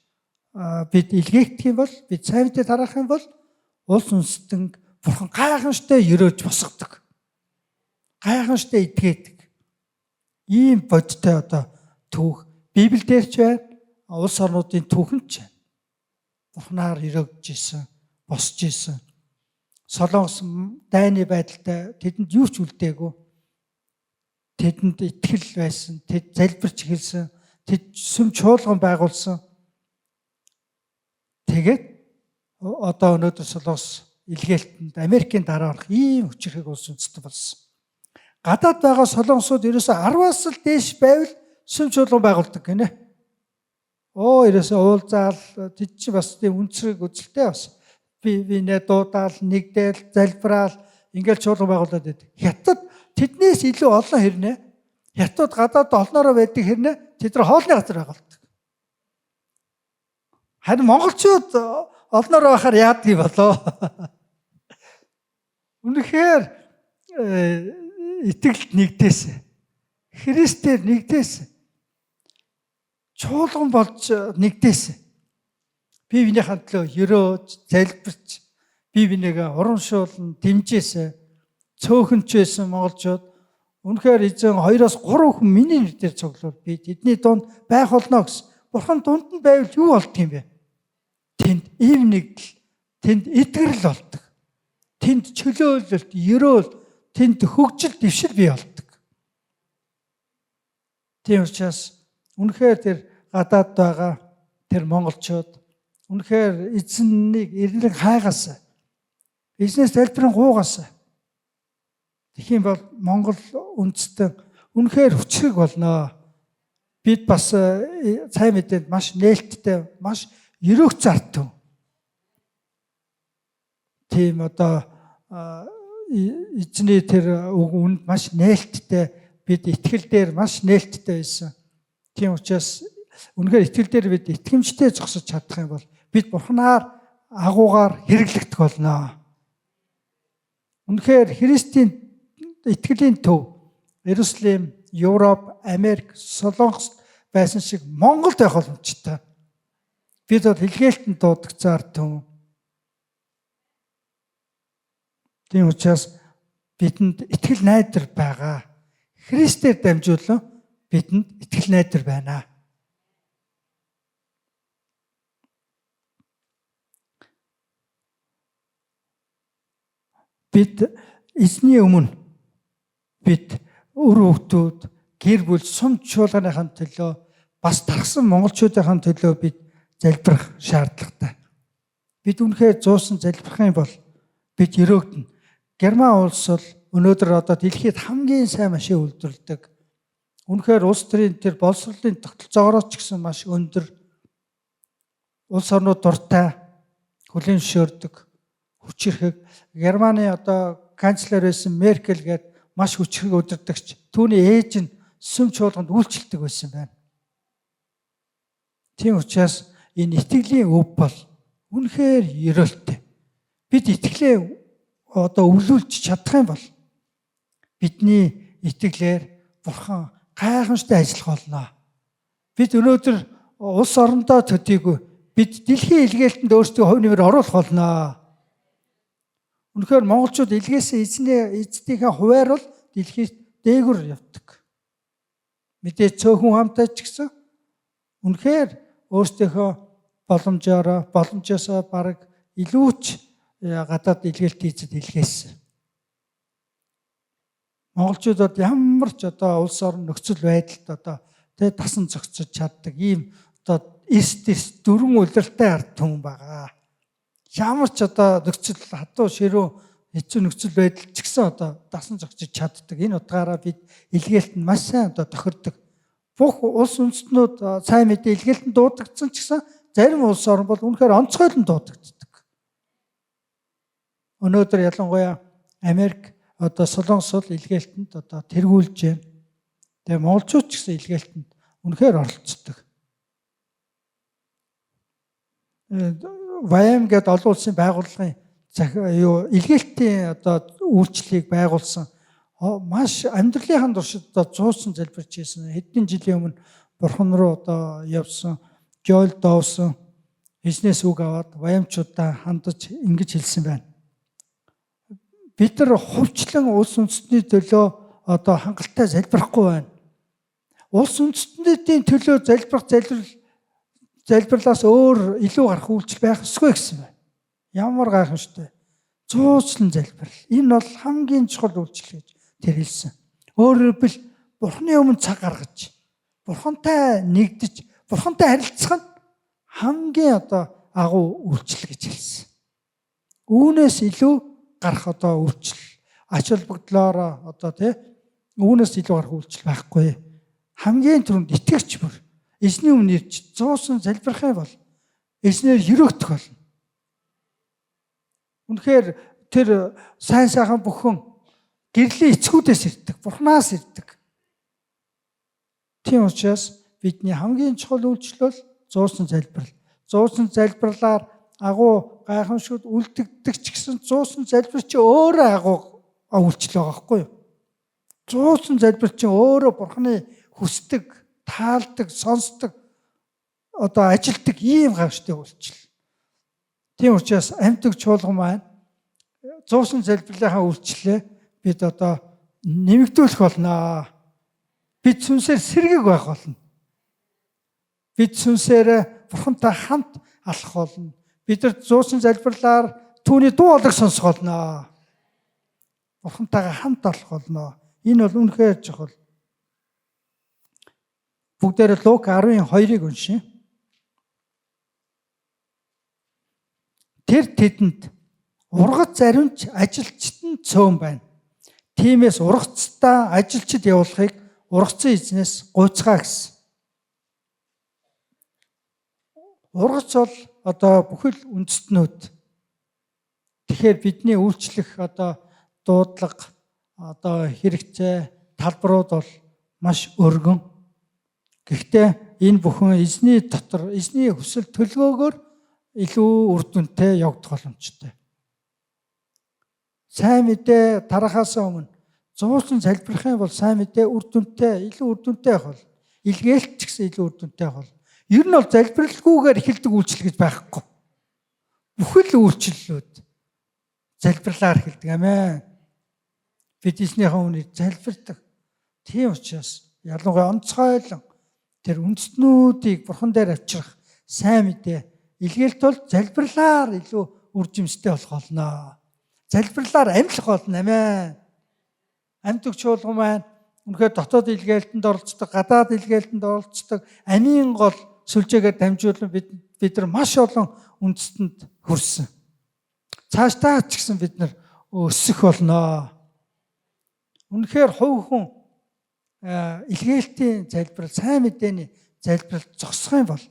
бид илгээгдэх юм бол, бид сайн мэдээ тараах юм бол улс үндэстэн бурхан гайхамшигтай ерөөж босгодог. Гайхамшигтай эдгээдэг. Ийм бодтой одоо түүх Библиэлд ч байна, улс орнуудын түүхэнд ч байна. Бурханаар ерөөгдөж исэн, босч исэн. Солонгос дайны байдалтай тэдэнд юу ч үлдээгүй. Тэдэнд итгэл байсан, тэд залбирч эхэлсэн, тэд сүм чуулган байгуулсан. Тэгээд одоо өнөөдөр Солонгос илгээлтэнд Америкийн дараа орох ийм хүчирхэг улс үндэстэн болсон. Гадаад байгаа солонгосууд ерөөсөө 10-аас л дээш байвал сүм чуулган байгуулдаг гинэ. Ерөөсөө уулзаал тэд чи бас тийм үнцрэг үзэлтэй бас би бинээ дуудаал, нэгдээл, залбираал ингээл чуулган байгуулад байдаг. Хятад тэднээс илүү олон хэрнээ. Хятад гадаад олноороо байдаг хэрнээ тэд нар хоолны газар байгуулдаг. Харин монголчууд олноороо байхаар яадаг юм болоо. Үнэхээр итгэлд нэгдээсэн. Христээр нэгдээсэн. Чуулган болж нэгдээсэн. Би бинийхээ төлөө ерөөж, залбирч, би бинийгээ урамшуулан дэмжээсэн. Цөөхөнч байсан монголчууд Үнэхээр эзэн 2-оос 3 хүн миний нэр дээр цуглуул би тэдний дунд байх болно гэсэн. Бурхан дунд нь байвал юу болдго юм бэ? Тэнд ив нэгдэл, тэнд итгэрэл болдог. Тэнд чөлөөлөлт, ерөөл, тэнд хөгжил, дэвшил бий болдог. Тийм учраас үнэхээр тэр гадаад байгаа тэр монголчууд үнэхээр эзэннийг эрнэг хайгаас, эзнээс залбирэн гуугаас. Тэгэх юм бол Монгол үндэстэн үнэхээр хүчрэг болно. Бид бас сайн мэдээнд маш нээлттэй, маш ерөөх зартун. Тийм одоо эзний тэр үг үнд маш нээлттэй, бид итгэл дээр маш нээлттэй байсан. Тийм учраас үнэхээр итгэл дээр бид итгэмжтэй зогсож чадах юм бол бид Бурханаар агуугаар хэрэглэгдэх болно. Үнэхээр Христийн итгэлийн төв Иерусалим, Европ, Америк, Солонгост байсан шиг Монголд байх боломжтой. Бид бол илгээлтэнд дуудагцаар түн. Тийм учраас бидэнд итгэл найдар байгаа. Христээр дамжуулан бидэнд итгэл найдар байна. Бид эзний өмнө бид үр хүүхдүүд, гэр бүл, сум чуулганыхаа төлөө, бас тархсан монголчуудынхаа төлөө бид залбирах шаардлагатай. Бид үнэхээр зуусан залбирах юм бол бид өрөөгдөнө. Герман улс бол өнөөдөр одоо дэлхийд хамгийн сайн машин үйлдвэрлэдэг. Үнэхээр улс төрийн тэр боловсролын тогтолцоогоор ч гэсэн маш өндөр. Улс орнууд дуртай, хүлээн зөвшөөрдөг, хүчирхэг. Германы одоо канцлер байсан Меркель гээд маш хүчирхэг удирдагч. Түүний ээж нь сүм чуулганд үйлчлдэг байсан байна. Тийм учраас энэ итгэлийн өв бол үнэхээр ерөөлтэй. Бид итгэлээ одоо өвлүүлж чадах юм бол бидний итгэлээр Бурхан гайхамшигтай ажиллах болно. Бид өнөөдөр улс орондоо төдийгүй бид дэлхийн илгээлтэнд өөрсдөө хувь нэмэр оруулах болно. Үнэхээр монголчууд илгээсэн эзнийхээ хувиар бол дэлхийд дээгүр явдаг. Мэдээж цөөхөн хамтаа ч гэсэн үнэхээр өөрсдийнхөө боломжоороо боломжоосоо бараг илүү ч гадаад илгээлт хийцэд илгээсэн. Монголчуудад ямар ч одоо улс орон нөхцөл байдалд одоо тэ тасан зохицож чаддаг ийм одоо эс дэс дөрвөн улиралтай ард түмэн байгаа. Ямар ч одоо нөхцөл хатуу ширүү хэцүү нөхцөл байдал ч гэсэн одоо дасан зохицож чаддаг. Энэ утгаараа бид илгээлт нь маш сайн одоо тохирдог. Бүх улс үндэстнүүд сайн мэдээ илгээлтэнд дуудагдсан ч гэсэн зарим улс орон бол үнэхээр онцгойлон дуудагддаг. Өнөөдөр ялангуяа Америк одоо Солонгос бол илгээлтэнд одоо тэргүүлж байна. Тэгээ монголчууд ч гэсэн илгээлтэнд үнэхээр оролцдог. ВАМ гэдэг олон улсын байгууллагын илгээлтийн одоо үйлчлэгийг байгуулсан маш амьдралынхаа туршид одоо зуусан залбирч хийсэн. Хэдэн жилийн өмнө Бурхан руу одоо явсан Жоэл Доусон эзнээс үг аваад ВАМчуудаа хандаж ингэж хэлсэн байна. Бид нар хувьчлан улс үндэстний төлөө одоо хангалттай залбирахгүй байна. Улс үндэстнүүдийн төлөө залбирах залбирлаас өөр илүү гарах үйлчлэл байх ёсгүй гэсэн байна. Ямар гайхамшигтай. Зуучлан залбирал. Энэ бол хамгийн чухал үйлчлэл гэж тэр хэлсэн. Өөрөөр хэлбэл Бурхны өмнө цаг гаргаж, Бурхантай нэгдэж, Бурхантай харилцах нь хамгийн одоо агуу үйлчлэл гэж хэлсэн. Үүнээс илүү гарах одоо үйлчлэл, ач холбогдлоороо одоо тий үүнээс илүү гарах үйлчлэл байхгүй. Хамгийн түрүүнд итгэгч бүр эзний өмнө ирж зуусан залбирах юм бол эзнээр ерөөгдөх болно. Үнэхээр тэр сайн сайхан бүхэн гэрлийн эцгүүдээс ирдэг, Бурханаас ирдэг. Тийм учраас бидний хамгийн чухал үйлчлэл бол зуусан залбирал. Зуусан залбирлаар агуу гайхамшигуд үлдэгддэг ч гэсэн зуусан залбир чи өөрөө агуу үйлчлэл байгаа байхгүй юу? Зуусан залбир чи өөрөө Бурханы хүсдэг, таалдаг, сонсдог, одоо ажилтдаг ийм гайхамшигтай үйлчлэл. Тийм учраас амьтаг чуулган маань зуусан залбирлынхаа үйлчлэлээ бид одоо нэмэгдүүлэх болно. Бид сүнсээр сэргэг байх болно. Бид сүнсээр Бурхантай хамт алхах болно. Бид нар зуусан залбирлаар түүний дуу хоолойг сонсох болно. Бурхантайгаа хамт алхах болно. Энэ бол үнэхээр чухал. Бүгдээрээ Лук 10:2-ыг уншъя. Тэр тэдэнд ургац заримч ажилчид нь цөөн байна. Тиймээс ургацтай ажилчид явуулахыг ургацсан эзнээс гуйцгаа гэсэн. Ургац бол одоо бүхэл үндэстнүүд. Тэгэхээр бидний үйлчлэх одоо дуудлага, одоо хэрэгцээ, талбарууд бол маш өргөн. Гэхдээ энэ бүхэн эзний дотор, эзний хүсэл төлөвөөгөөр илүү үр дүнтэй явагдах боломжтой. Сайн мэдээ тарахаас өмнө зуусан залбирах юм бол сайн мэдээ үр дүнтэй, илүү үр дүнтэй байх бол, илгээлт ч гэсэн илүү үр дүнтэй байх бол. Ер нь бол залбиралгүйгээр эхэлдэг үйлчлэл гэж байхгүй. Бүхэл үйлчлэлүүд залбирлаар эхэлдэг. Амен. Бид эзнийхээ өмнө залбирдаг. Тийм учраас ялангуяа онцгойлон тэр үндэстнүүдийг Бурхан дээр авчрах сайн мэдээ илгээлт бол залбирлаар илүү үр жимстэй болох болно. Залбирлаар амьлах болно. Амен. Амьд чуулган маань үнэхээр дотоод илгээлтэнд оролцдог, гадаад илгээлтэнд оролцдог, амийн гол сүлжээгээр дамжуулан бид нар маш олон үндэстэнд хүрсэн. Цаашдаа ч гэсэн бид нар өсөх болно. Үнэхээр хувь хүн илгээлтийн залбирал, сайн мэдээний залбирал зогсох юм бол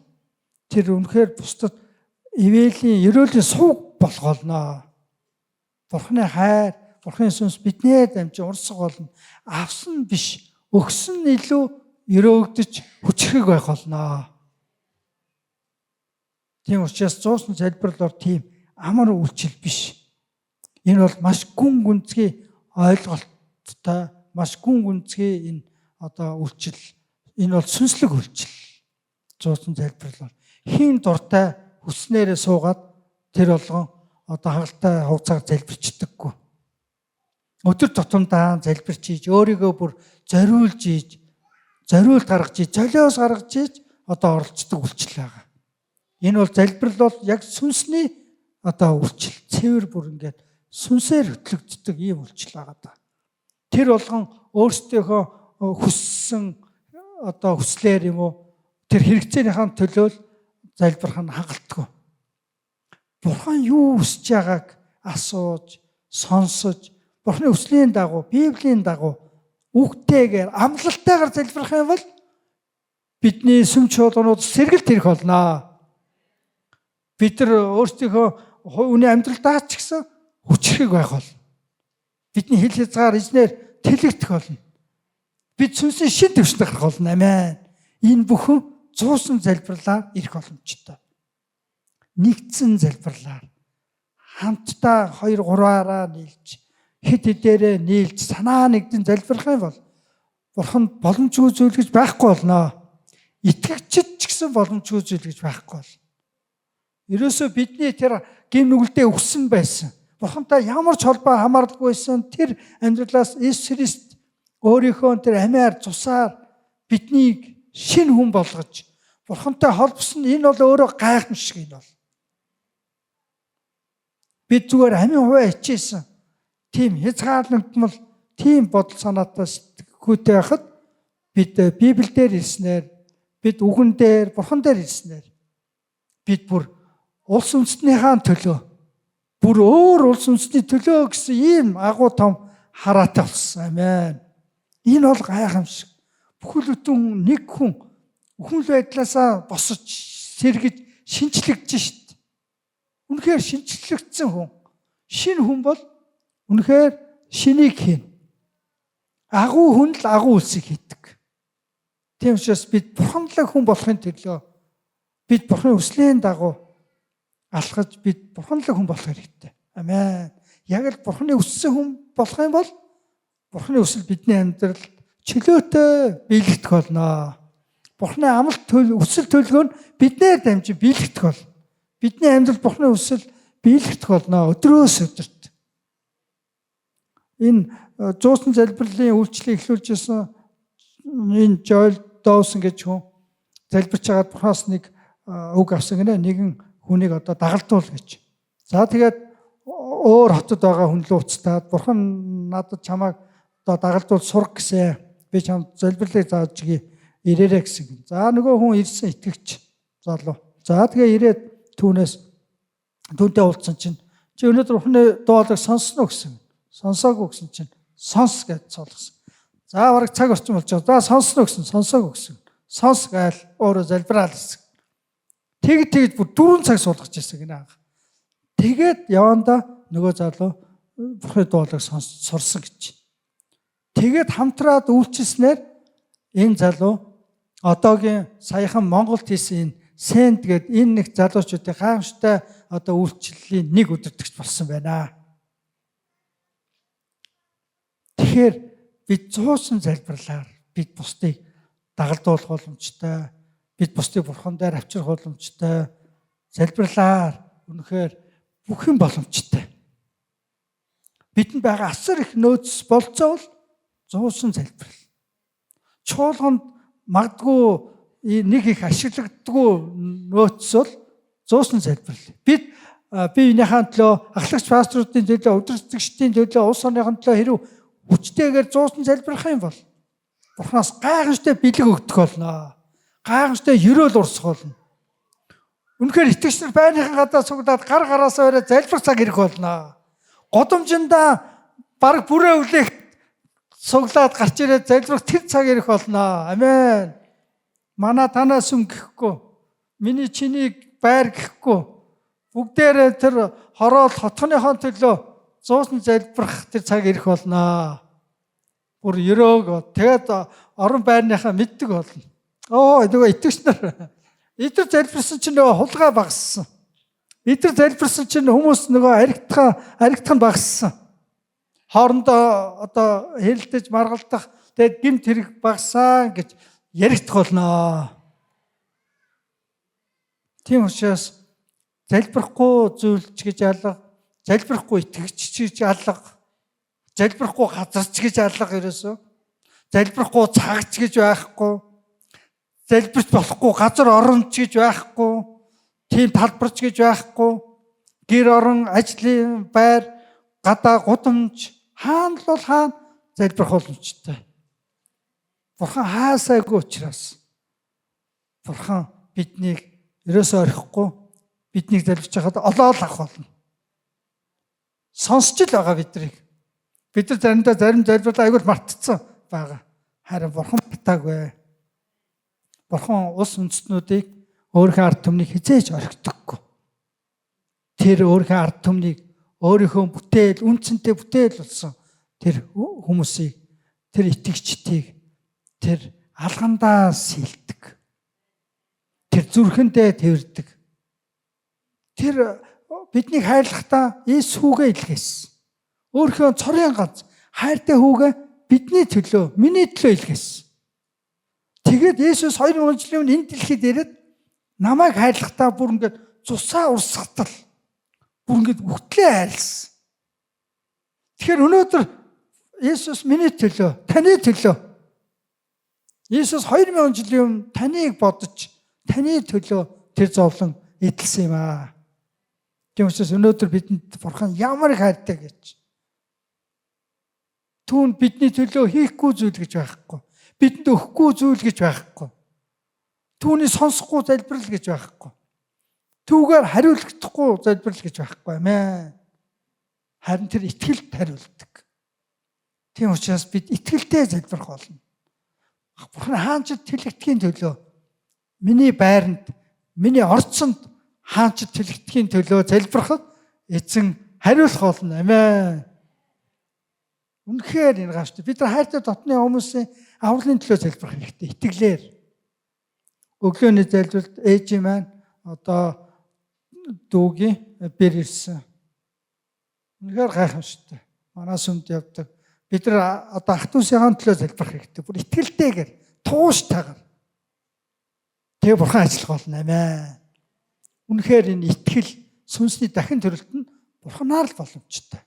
тэр үнэхээр бусдад ивэлийн, ерөөлийн сувг болох болно. Бурхны хайр, Бурхны сүнс биднээр дамжин урсгах болно. Авсан биш, өгсөн нь илүү өрөөгдөж хүчрхэг байх болно. Тийм учраас зуусан залбирал бол тийм амар үйлчил биш. Энэ бол маш гүн гүнзгий ойлголттой, маш гүн гүнзгий энэ одоо үйлчил. Энэ бол сүнслэг үйлчил. Зуусан залбирал бол хийн дуртай хүснээрээ суугаад тэр болгон одоо хангалттай хугацаар залбирчдаггүй. Өдөр тутамдаа залбирч ийж, өөрийгөө бүр зориулж ийж, зориулт гаргаж ийж, золиос гаргаж ийж одоо оролцдог үйлчил байгаа. Энэ бол залбирал бол яг сүнсний одоо үйлчил, цэвэр бүр ингээд сүнсээр хөтлөгддөг ийм үйлчил байгаа даа. Тэр болгон өөрсдийнхөө хүссэн одоо хүслээр юм уу тэр хэрэгцээнийхээ төлөө залбирах нь хангалтгүй. Бурхан юу хүсэж байгааг асууж, сонсож, Бурханы хүслийн дагуу, Библийн дагуу үгтэйгээр, амлалтайгаар залбирах юм бол бидний сүм чуулганууд сэргэлт ирэх болно. Бид нар өөрсдийнхөө үний амьдралдаа ч гэсэн хүчрхэг байх болно. Бидний хил хязгаар эзнээр тэлэгдэх болно. Бид сүнсийн шин төвшөнд гарах болно. Амен. Энэ бүхэн зуусан залбирлаар ирэх боломжтой. Нэгдсэн залбирлаар хамтдаа 2 3-аараа нийлж, хэд хэдээрээ нийлж санаа нэгдэн залбирах юм бол Бурханд боломжгүй зүйл гэж байхгүй болно. Итгэгчид ч гэсэн боломжгүй зүйл гэж байхгүй болно. Ерөөсөө бидний тэр гим нүгэлдээ өгсөн байсан. Бурхантай ямар ч холбоо хамааралгүй байсан тэр амьдралаас Иесус Христ өөрийнхөө тэр амиар цусаар биднийг шинэ хүн болгож Бурхантай холбосон. Энэ бол өөрөө гайхамшиг. Энэ бол бид зүгээр амийн хувиа хичээсэн тийм хязгаарлагдмал тийм бодол санаатай сэтгүүтэй байхад бид Библиэлд ирснээр, бид үгэн дээр, Бурхан дээр ирснээр бид бүр улс үндэстнийхээ төлөө, бүр өөр улс үндэстний төлөө гэсэн ийм агуу том хараатай болсон. Амен. Энэ бол гайхамшиг. Бүхэл бүтэн нэг хүн үхэл байдлаасаа босож сэргэж шинчлэгдэж шít. Үнэхээр шинчлэгдсэн хүн, шинэ хүн бол үнэхээр шинийг хийн. Агуу хүн л агуу үлсийг хийдэг. Тийм учраас бид бурханлаг хүн болохын төлөө бид Бурханы хүслийн дагуу алхаж бид бурханлаг хүн болох хэрэгтэй. Амен. Яг л Бурханы хүссэн хүн болох юм бол Бурханы хүсэл бидний амьдралд чөлөөтэй биелэгдэх болно. Бурханы амлалт хүсэл төлгөө нь биднээр дамжин биелэгдэх болно. Бидний амьдрал Бурханы хүсэл биелэгдэх болно өдрөөс өдөрт. Энэ зуусан залбирлын үйлчлэлийг эхлүүлж исэн энэ Жоэл Доусон гэж хүн залбирч байгаад Бурханаас нэг үг авсан гинэ. Нэгэн хүнийг одоо дагалдуул гэж. За тэгээд өөр хотод байгаа хүн лүү уцтаад Бурхан надад чамайг одоо дагалдуул сург гэсэн. Би чамд залбирлыг зааж өгье. Ирээрэй гэсэн. За нөгөө хүн ирсэн итгэгч залуу. За тэгээ ирээд түүнтэй уулзсан чинь чи өнөөдөр Бурханы дуу хоолойг сонссон уу гэсэн. Сонсоогүй гэсэн чинь сонс гэж цоолгосон. За бараг цаг орчин болж байгаа. За сонсно гэсэн, сонсоогүй гэсэн. Сонс гайл өөрөө залбираал гэсэн. Тэг тэгж бүр 4 цаг суулгаж ирсэн гинэ. Тэгээд явандаа нөгөө залуу Бурхны дуу хоолойг сурсан гэж. Тэгээд хамтраад үйлчилснээр энэ залуу одоогийн саяхан Монголд хийсэн энэ Сэнд гээд энэ нэг залуучуудын гайхамшигтай одоо үйлчлэлийн нэг өдөртөгч болсон байна. Тэгэхээр бид зуусан залбирлаар бид бусдыг дагалдуулах боломжтой, бид бусдыг бурхан дээр авчрах боломжтой, залбирлаар үнэхээр бүх юм боломжтой. Бидэнд байгаа асар их нөөц болцоо бол зуусан залбирал. Чуулганд магадгүй нэг их ашиглагддаггүй нөөц бол зуусан залбирал. Бид биеийнхээ төлөө, ахлагч пасторуудын төлөө, удирдагчдын төлөө, улс орныхын төлөө хэрв хүчтэйгээр зуусан залбирах юм бол Бурханаас гайхамшигтай бэлэг өгдөх болно. Гайхамшигтай ерөөл урсах болно. Үнэхээр итгэгч нар байрныхан гадаа цуглаад гар гараасаа өрөө залбирах цаг ирэх болно. Годомжиндаа бараг бүрээ өвлөх цуглаад гарч ирээд залбирах тэр цаг ирэх болно. Амен. Манай танаас юм гэхгүй. Миний чиний байр гэхгүй. Бүгдээрээ тэр хороол хотхныхон төлөө зуусан залбирах тэр цаг ирэх болно. Бүр ерөөг тэгээд орон байрныхаа мэддэг болно. Оо нөгөө итгэгч нар эдгээр залбирсан чинь нөгөө хулгай багассан. Эдгээр залбирсан чинь хүмүүс нөгөө аригтах нь багассан. Хоорондоо одоо хэрэлдэж маргалдах тэгээд гэмт хэрэг багассан гэж яригдах болно. Тийм учраас залбирахгүй зүйлч гэж алга, залбирахгүй итгэгч гэж алга, залбирахгүй газарч гэж алга ерөөсөө. Залбирахгүй цагч гэж байхгүй. Залбирч болохгүй газар оронч гэж байхгүй. Тийм талбарч гэж байхгүй. Гэр орон, ажлын байр, гадаа гудамж хаана л бол хаана залбирах боломжтой. Бурхан хаасайгүй учраас Бурхан биднийг ерөөсөө орхихгүй, биднийг залбирч байхад олоол авах болно. Сонсч л байгаа биднийг. Бид нар заримдаа зарим залбирлаа айгүй мартцсан байгаа. Харин Бурхан мартаагүй. Бурхан улс үндэстнүүдийг өөрийнхөө ард түмнийг хизээж орхидоггүй. Тэр өөрийнхөө ард түмнийг өөрийнхөө бүтээл, үнцэнтэй бүтээл болсон тэр хүмүүсийг, тэр итгэгчдийг тэр алгандаа сэлдэг. Тэр зүрхэндээ тэрдэг. Тэр биднийг хайрлахдаа Есүс хүүгээ илгээсэн. Өөрийнхөө цорын ганц хайртай хүүгээ бидний төлөө, миний төлөө илгээсэн. Тэгээд Есүс 2000 жилийн өмнө энэ дэлхийд ирээд намайг хайрлахдаа бүр ингээд цусаа урсгатал бүр ингээд үхтлээ хайрлсан. Тэгэхээр өнөөдөр Есүс миний төлөө, таны төлөө Есүс 2000 жилийн өмнө таныг бодож, таны төлөө тэр зовлон эдэлсэн юм аа. Тийм учраас өнөөдөр бидэнд Бурхан ямар их хайртай гэж. Түүнд бидний төлөө хийхгүй зүйл гэж байхгүй. Бидэнд өгөхгүй зүйл гэж байхгүй. Түүний сонсохгүй залбирал гэж байхгүй. Түүгээр хариулагдахгүй залбирал гэж байхгүй. Амен. Харин тэр итгэлд хариулдаг. Тийм учраас бид итгэлтэй залбирах болно. Бурхан хаанчид тэлэгдэхийн төлөө миний байранд, миний орцонд хаанчид тэлэгдэхийн төлөө залбирахад эзэн хариулах болно. Амен. Үнэхээр энэ гавч. Бид нар хайртай дотны хүмүүсийн авралын төлөө залбирах хэрэгтэй. Итгэлээр. Өглөөний залбиралд ээжийн маань одоо дүүгийн бэр ирсэн. Үнэхээр гайхамшигтай. Манай сүмд явдаг. Бид нар одоо ах дүүсийн төлөө залбирах хэрэгтэй. Бүр итгэлтэйгээр, тууштайгаар. Тэгээ бурхан ажиллах болно. Амен. Үнэхээр энэ итгэл сүнсний дахин төрөлт нь бурханаар л боломжтой.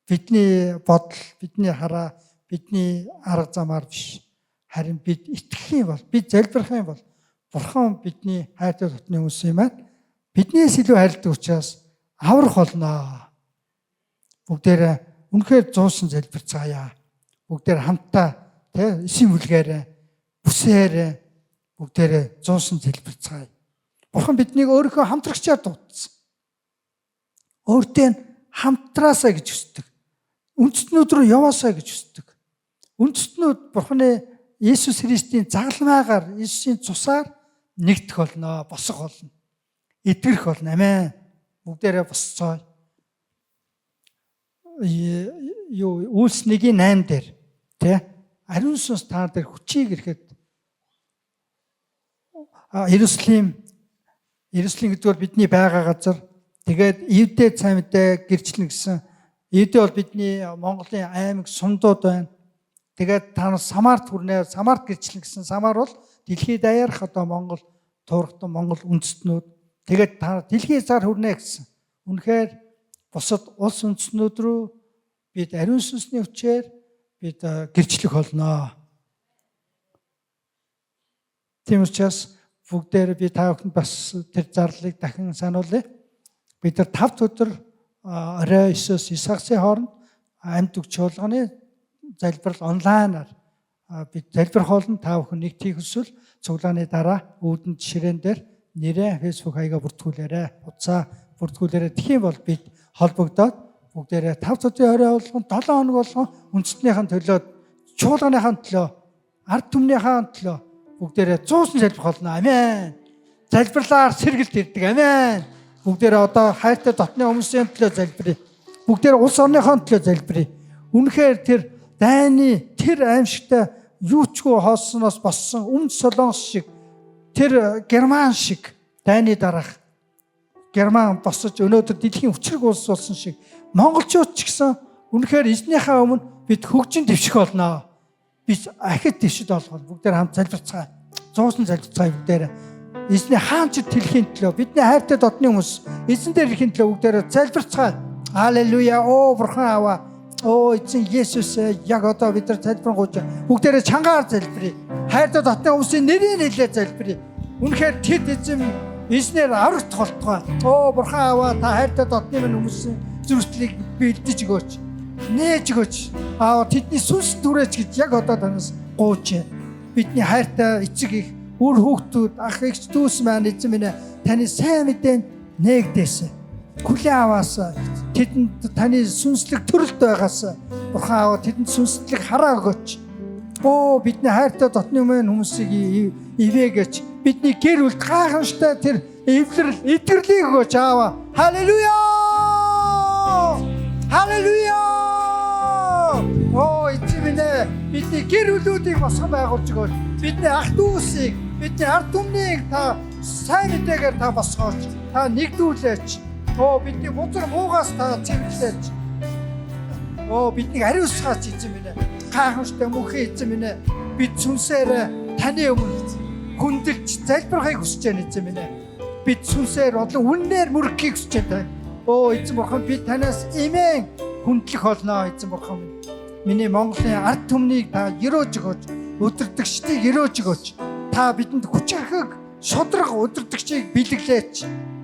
Бидний бодол, бидний хараа, бидний арга замаар биш. Харин бид итгэх юм бол, бид залбирах юм бол Бурхан бидний хайртай дотны хүмүүс юм аа. Биднээс илүү хайрладаг учраас аврах болно. Бүгдээрээ үнэхээр зуусан залбирцгаая. Бүгдээр хамтдаа тэ эсийн бүлгээрээ бүсээрээ бүгдээрээ зуусан залбирцгаая. Бурхан биднийг өөрийнхөө хамтрагчаар дуудсан. Өөртөө хамтраасаа гэж хүсдэг. Үндэстнүүд рүү яваасаа гэж хүсдэг. Үндэстнүүд Бурханы Есүс Христийн загалмайгаар, Есүсийн цусаар нэгдэх болно, босох болно. Эдгэрэх болно. Амен. Бүгдээрээ босцоо. Юу Үйлс 1:8 дээр тэ ариун сүнс та нар дээр хүчийг ирэхэд Иерусалим гэдэг бол бидний байгаа газар. Тэгээд Евдээ сайн мэдээ гэрчлэн гэсэн. Евдээ бол бидний Монголын аймаг сумдууд байна. Тэгээд та нар Самарт хүрнэ, Самарт гэрчлэн гэсэн. Самар бол дэлхийд даяарх одоо Монгол туурхтан Монгол үндэстнүүд. Тэгээд та нар дэлхийн зар хүрнэ гэсэн. Үнэхээр бусад улс үндэстнүүд рүү бид ариун сүнсний хүчээр бид гэрчлэх болно. Тийм учраас бүгдээр би та бүхэнд бас тэр зарлалыг дахин сануулъя. Бид нар 5 өдөр орой 9-оос 9 хагасын хооронд амьд үг чуулганы залбирал онлайнаар бид залбирах болно. Та бүхэн нэг тийх хүсвэл цуглааны дараа үүдэнд ширээн дээр нэрээ Facebook хаягаа бүртгүүлээрэй. Утсаа бүртгүүлээрэй. Тэгэх юм бол бид холбогдоод бүгдээрээ 5 өдрийн орой болгон 7 хоног болгон үндэстнийхэн төлөө, чуулганыхаа төлөө, ард түмнийхээ төлөө бүгдээрээ зуусан залбирах болно. Амен. Залбирлаар сэргэлт ирдэг. Амен. Бүгдээрээ одоо хайртай дотны хүмүүсийн төлөө залбирая. Бүгдээрээ улс орныхоо төлөө залбирая. Үнэхээр тэр дайны тэр аимшигтай юучгүй хоосноос боссон өмнөд Солонгос шиг тэр Герман шиг дайны дараах Герман босож өнөөдөр дэлхийн хүчрэг улс болсон шиг монголчууд ч гэсэн үнэхээр эзнийхээ өмнө бид хөгжин дэвших болно. Бид ахид дэвшид болгоно. Бүгдээр хамт залбирцгаая. Зуусан залбирцгаая бүгдээрээ. Эзний хаанч дэлхийн төлөө бидний хайртай дотны хүмүүс эзэн дээр ирэхин төлөө бүгдээрээ залбирцгаая. Аллилуйя. Оо Бурхан аваа. Оо эзэн Есүс яг одоо бид нар залбирanгуйж бүгдээрээ чангаар залбирая. Хайртай дотны хүмүүсийн нэрийг хэлээ залбирая. Үнэхээр тэд эзэн эзнээр аврагдах болтугай. Оо Бурхан аваа та хайртай дотны минь хүмүүсийн зүрхтлийг бэлдэж өгөөч. Нээж өгөөч. Аа тэдний сүнс түрээч гэж яг одоо танаас гуйж байна. Бидний хайртай эцэг их үр хүүхдүүд ах эгч дүүс маань эзэн минь таны сайн мэдээнд нээгдээсэ. Хүлээн аваасаа тэдэнд таны сүнслэг төрөлт байгаасаа Бурхан аваа тэдэнд сүнслэг хараа өгөөч. Оо бидний хайртай дотны өмнө хүмүүсийг ивээгээч. Бидний гэр бүлд гайхамшигтай тэр эвлэрэл эдгэрлийг өгөөч аава. Халелуя! Халелуя! Оо эзэн минь ээ, бидний гэр бүлүүдийг босгон байгуулж өгөөч. Бидний ах дүүсийг, бидний ард түмнийг та сайн мэдээгээр та босгооч. Та нэгдүүлээч. Оо бидний бузар муугаас та цэвэрлээч. Оо биднийг ариусгаач эзэн минь ээ. Гайхамшигтай мөнхийн эзэн минь ээ. Бид сүнсээр таны өмнө хүндэлж залбирахыг хүсэж байна эзэн минь ээ. Бид сүнсээр болон үннээр мөргөхийг хүсэж байна. Оо эзэн бурхан бид танаас эмээн хүндлэх болно эзэн бурхан минь. Миний Монголын ард түмнийг та өрөөж өгөөч. Өдөрдөгчдийг өрөөж өгөөч. Та бидэнд хүчирхэг шудраг өдөрдөгчийг бэлэглээч.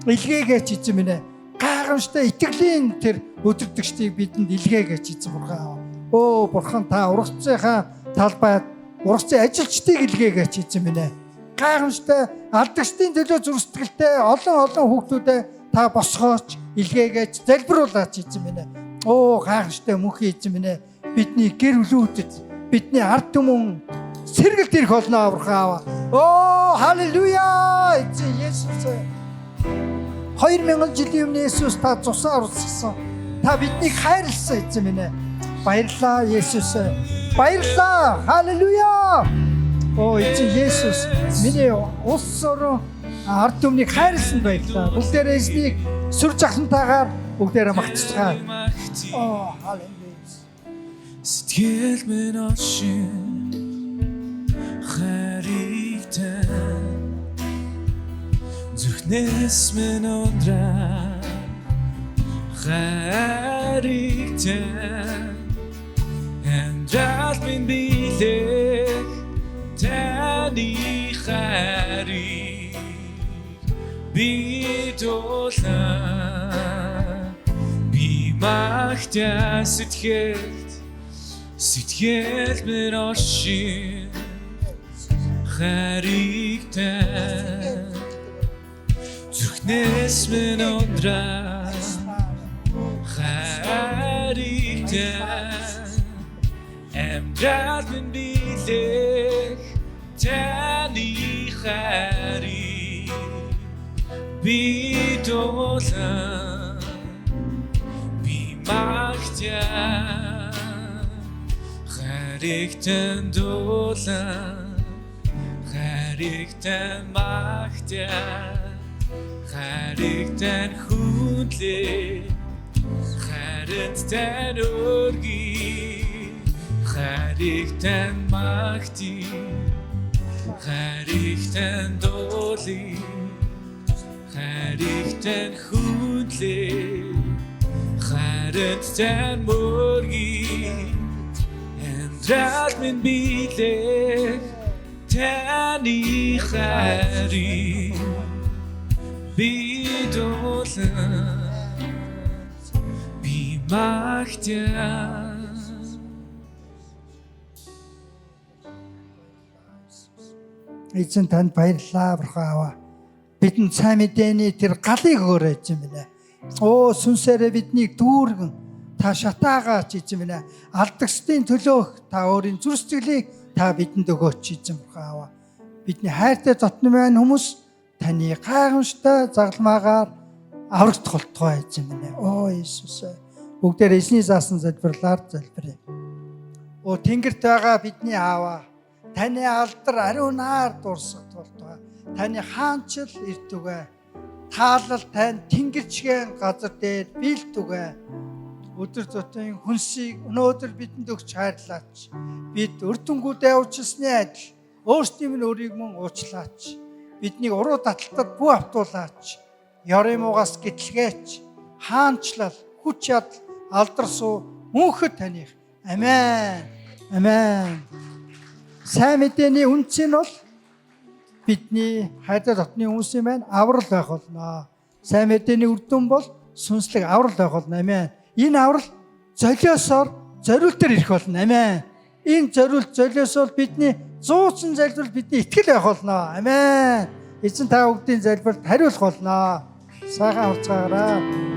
Илгээгээч эзэн минь ээ. Гайхамшигтай итгэлийн тэр өдөрдөгчдийг бидэнд илгээгээч эзэн бурхан. Оо бурхан та ургацынхаа талбайд ургацын ажилчдыг илгээгээч эзэн минь ээ. Гайхамшигтай алдагчдын төлөө зүрхсэтгэлтэй олон олон хүүхдүүдэд та босгооч, илгээгээч, залбируулаач эзэн минь ээ. Оо гайхамшигтай мөнхийн эзэн минь ээ. Бидний гэр бүлүүдэд, бидний ард түмэн сэргэлт ирэх болно бурхан аава. Оо халелуя эзэн Есүс. 2000 жилийн өмнө Есүс та цусаар урсгасан. Та биднийг хайрласан эзэн минь ээ. Баярлалаа Есүс. Баярлалаа. Халелуя. Оо эзэн Есүс миний улс орон ард түмнийг хайрласан баярлалаа. Бүгдээрээ эзнийг сүр жахсантайгаар бүгдээрээ магтцгаая. Оо халелуя. Сэтгэл минь олшин хайртай зүрхнээс минь ундраа хайртай. Хайрыг тань амьдрал минь билэх таны хайрыг би дуулан би магтаа сэтгэлд сэтгэл минь оршин хайрыг тань зүрхнээс минь ундраа хайрыг тань амьдрал минь билэх таны хайрыг би дуулан би магтаа хайрыг тань дуулан хайрыг тань магтаа хайрыг тань хүндлээ хайранд тань өргөе хайрыг тань магтъя хайрыг тань дуулъя хайрыг тань хүндлээ хайранд тань мөргөе амьдрал минь билэх таны хайрыг би дуулан би магтаа. Эзэн, танд баярлалаа, бурхан аава. Бидэнд сайн мэдээний тэр галыг өгөөрэй, эзэн минь ээ. Оо, сүнсээрээ биднийг дүүргэн та шатаагаач, эзэн минь ээ. Алдагсдын төлөөх та өөрийн зүрх сэтгэлийг та бидэнд өгөөч, эзэн бурхан аава. Бидний хайртай дотно маань хүмүүс таны гайхамшигтай загалмаагаар аврагдах болтугай, эзэн минь ээ. Оо, Иесус ээ. Бүгдээр эзний заасан залбирлаар залбирая. Оо, тэнгэрт байгаа бидний аава, таны алдар ариун наар дурсах болтугай. Таны хаанчил иртүгэ. Таалал тань тэнгэрчгэн газар дээр биелтүгэ. Өдөр тутмын хүнсийг өнөөдөр бидэнд өгч хайрлаач. Бид өртөнгүүдээ уучлсны адил өөрсдийн минь өөрийг мөн уучлаач. Биднийг уруу таталтад бүү автуулаач. Ёрын муугаас гэтлгээч. Хаанчлал, хүч чадал, алдар суу мөнхөд таних. Амен. Амен. Сайн мэдээний үнц нь бол бидний хайртай дотны хүмүүсийн маань аврал байх болно. Сайн мэдээний үр дүн бол сүнслэг аврал байх болно. Амен. Энэ аврал золиосоор, зориултаар ирэх болно. Амен. Энэ зориулт, золиос бол бидний зууцсан залбирал, бидний итгэл байх болно. Амен. Эзэн та бүгдийн залбиралд хариулах болно. Сайхан авцгаараа.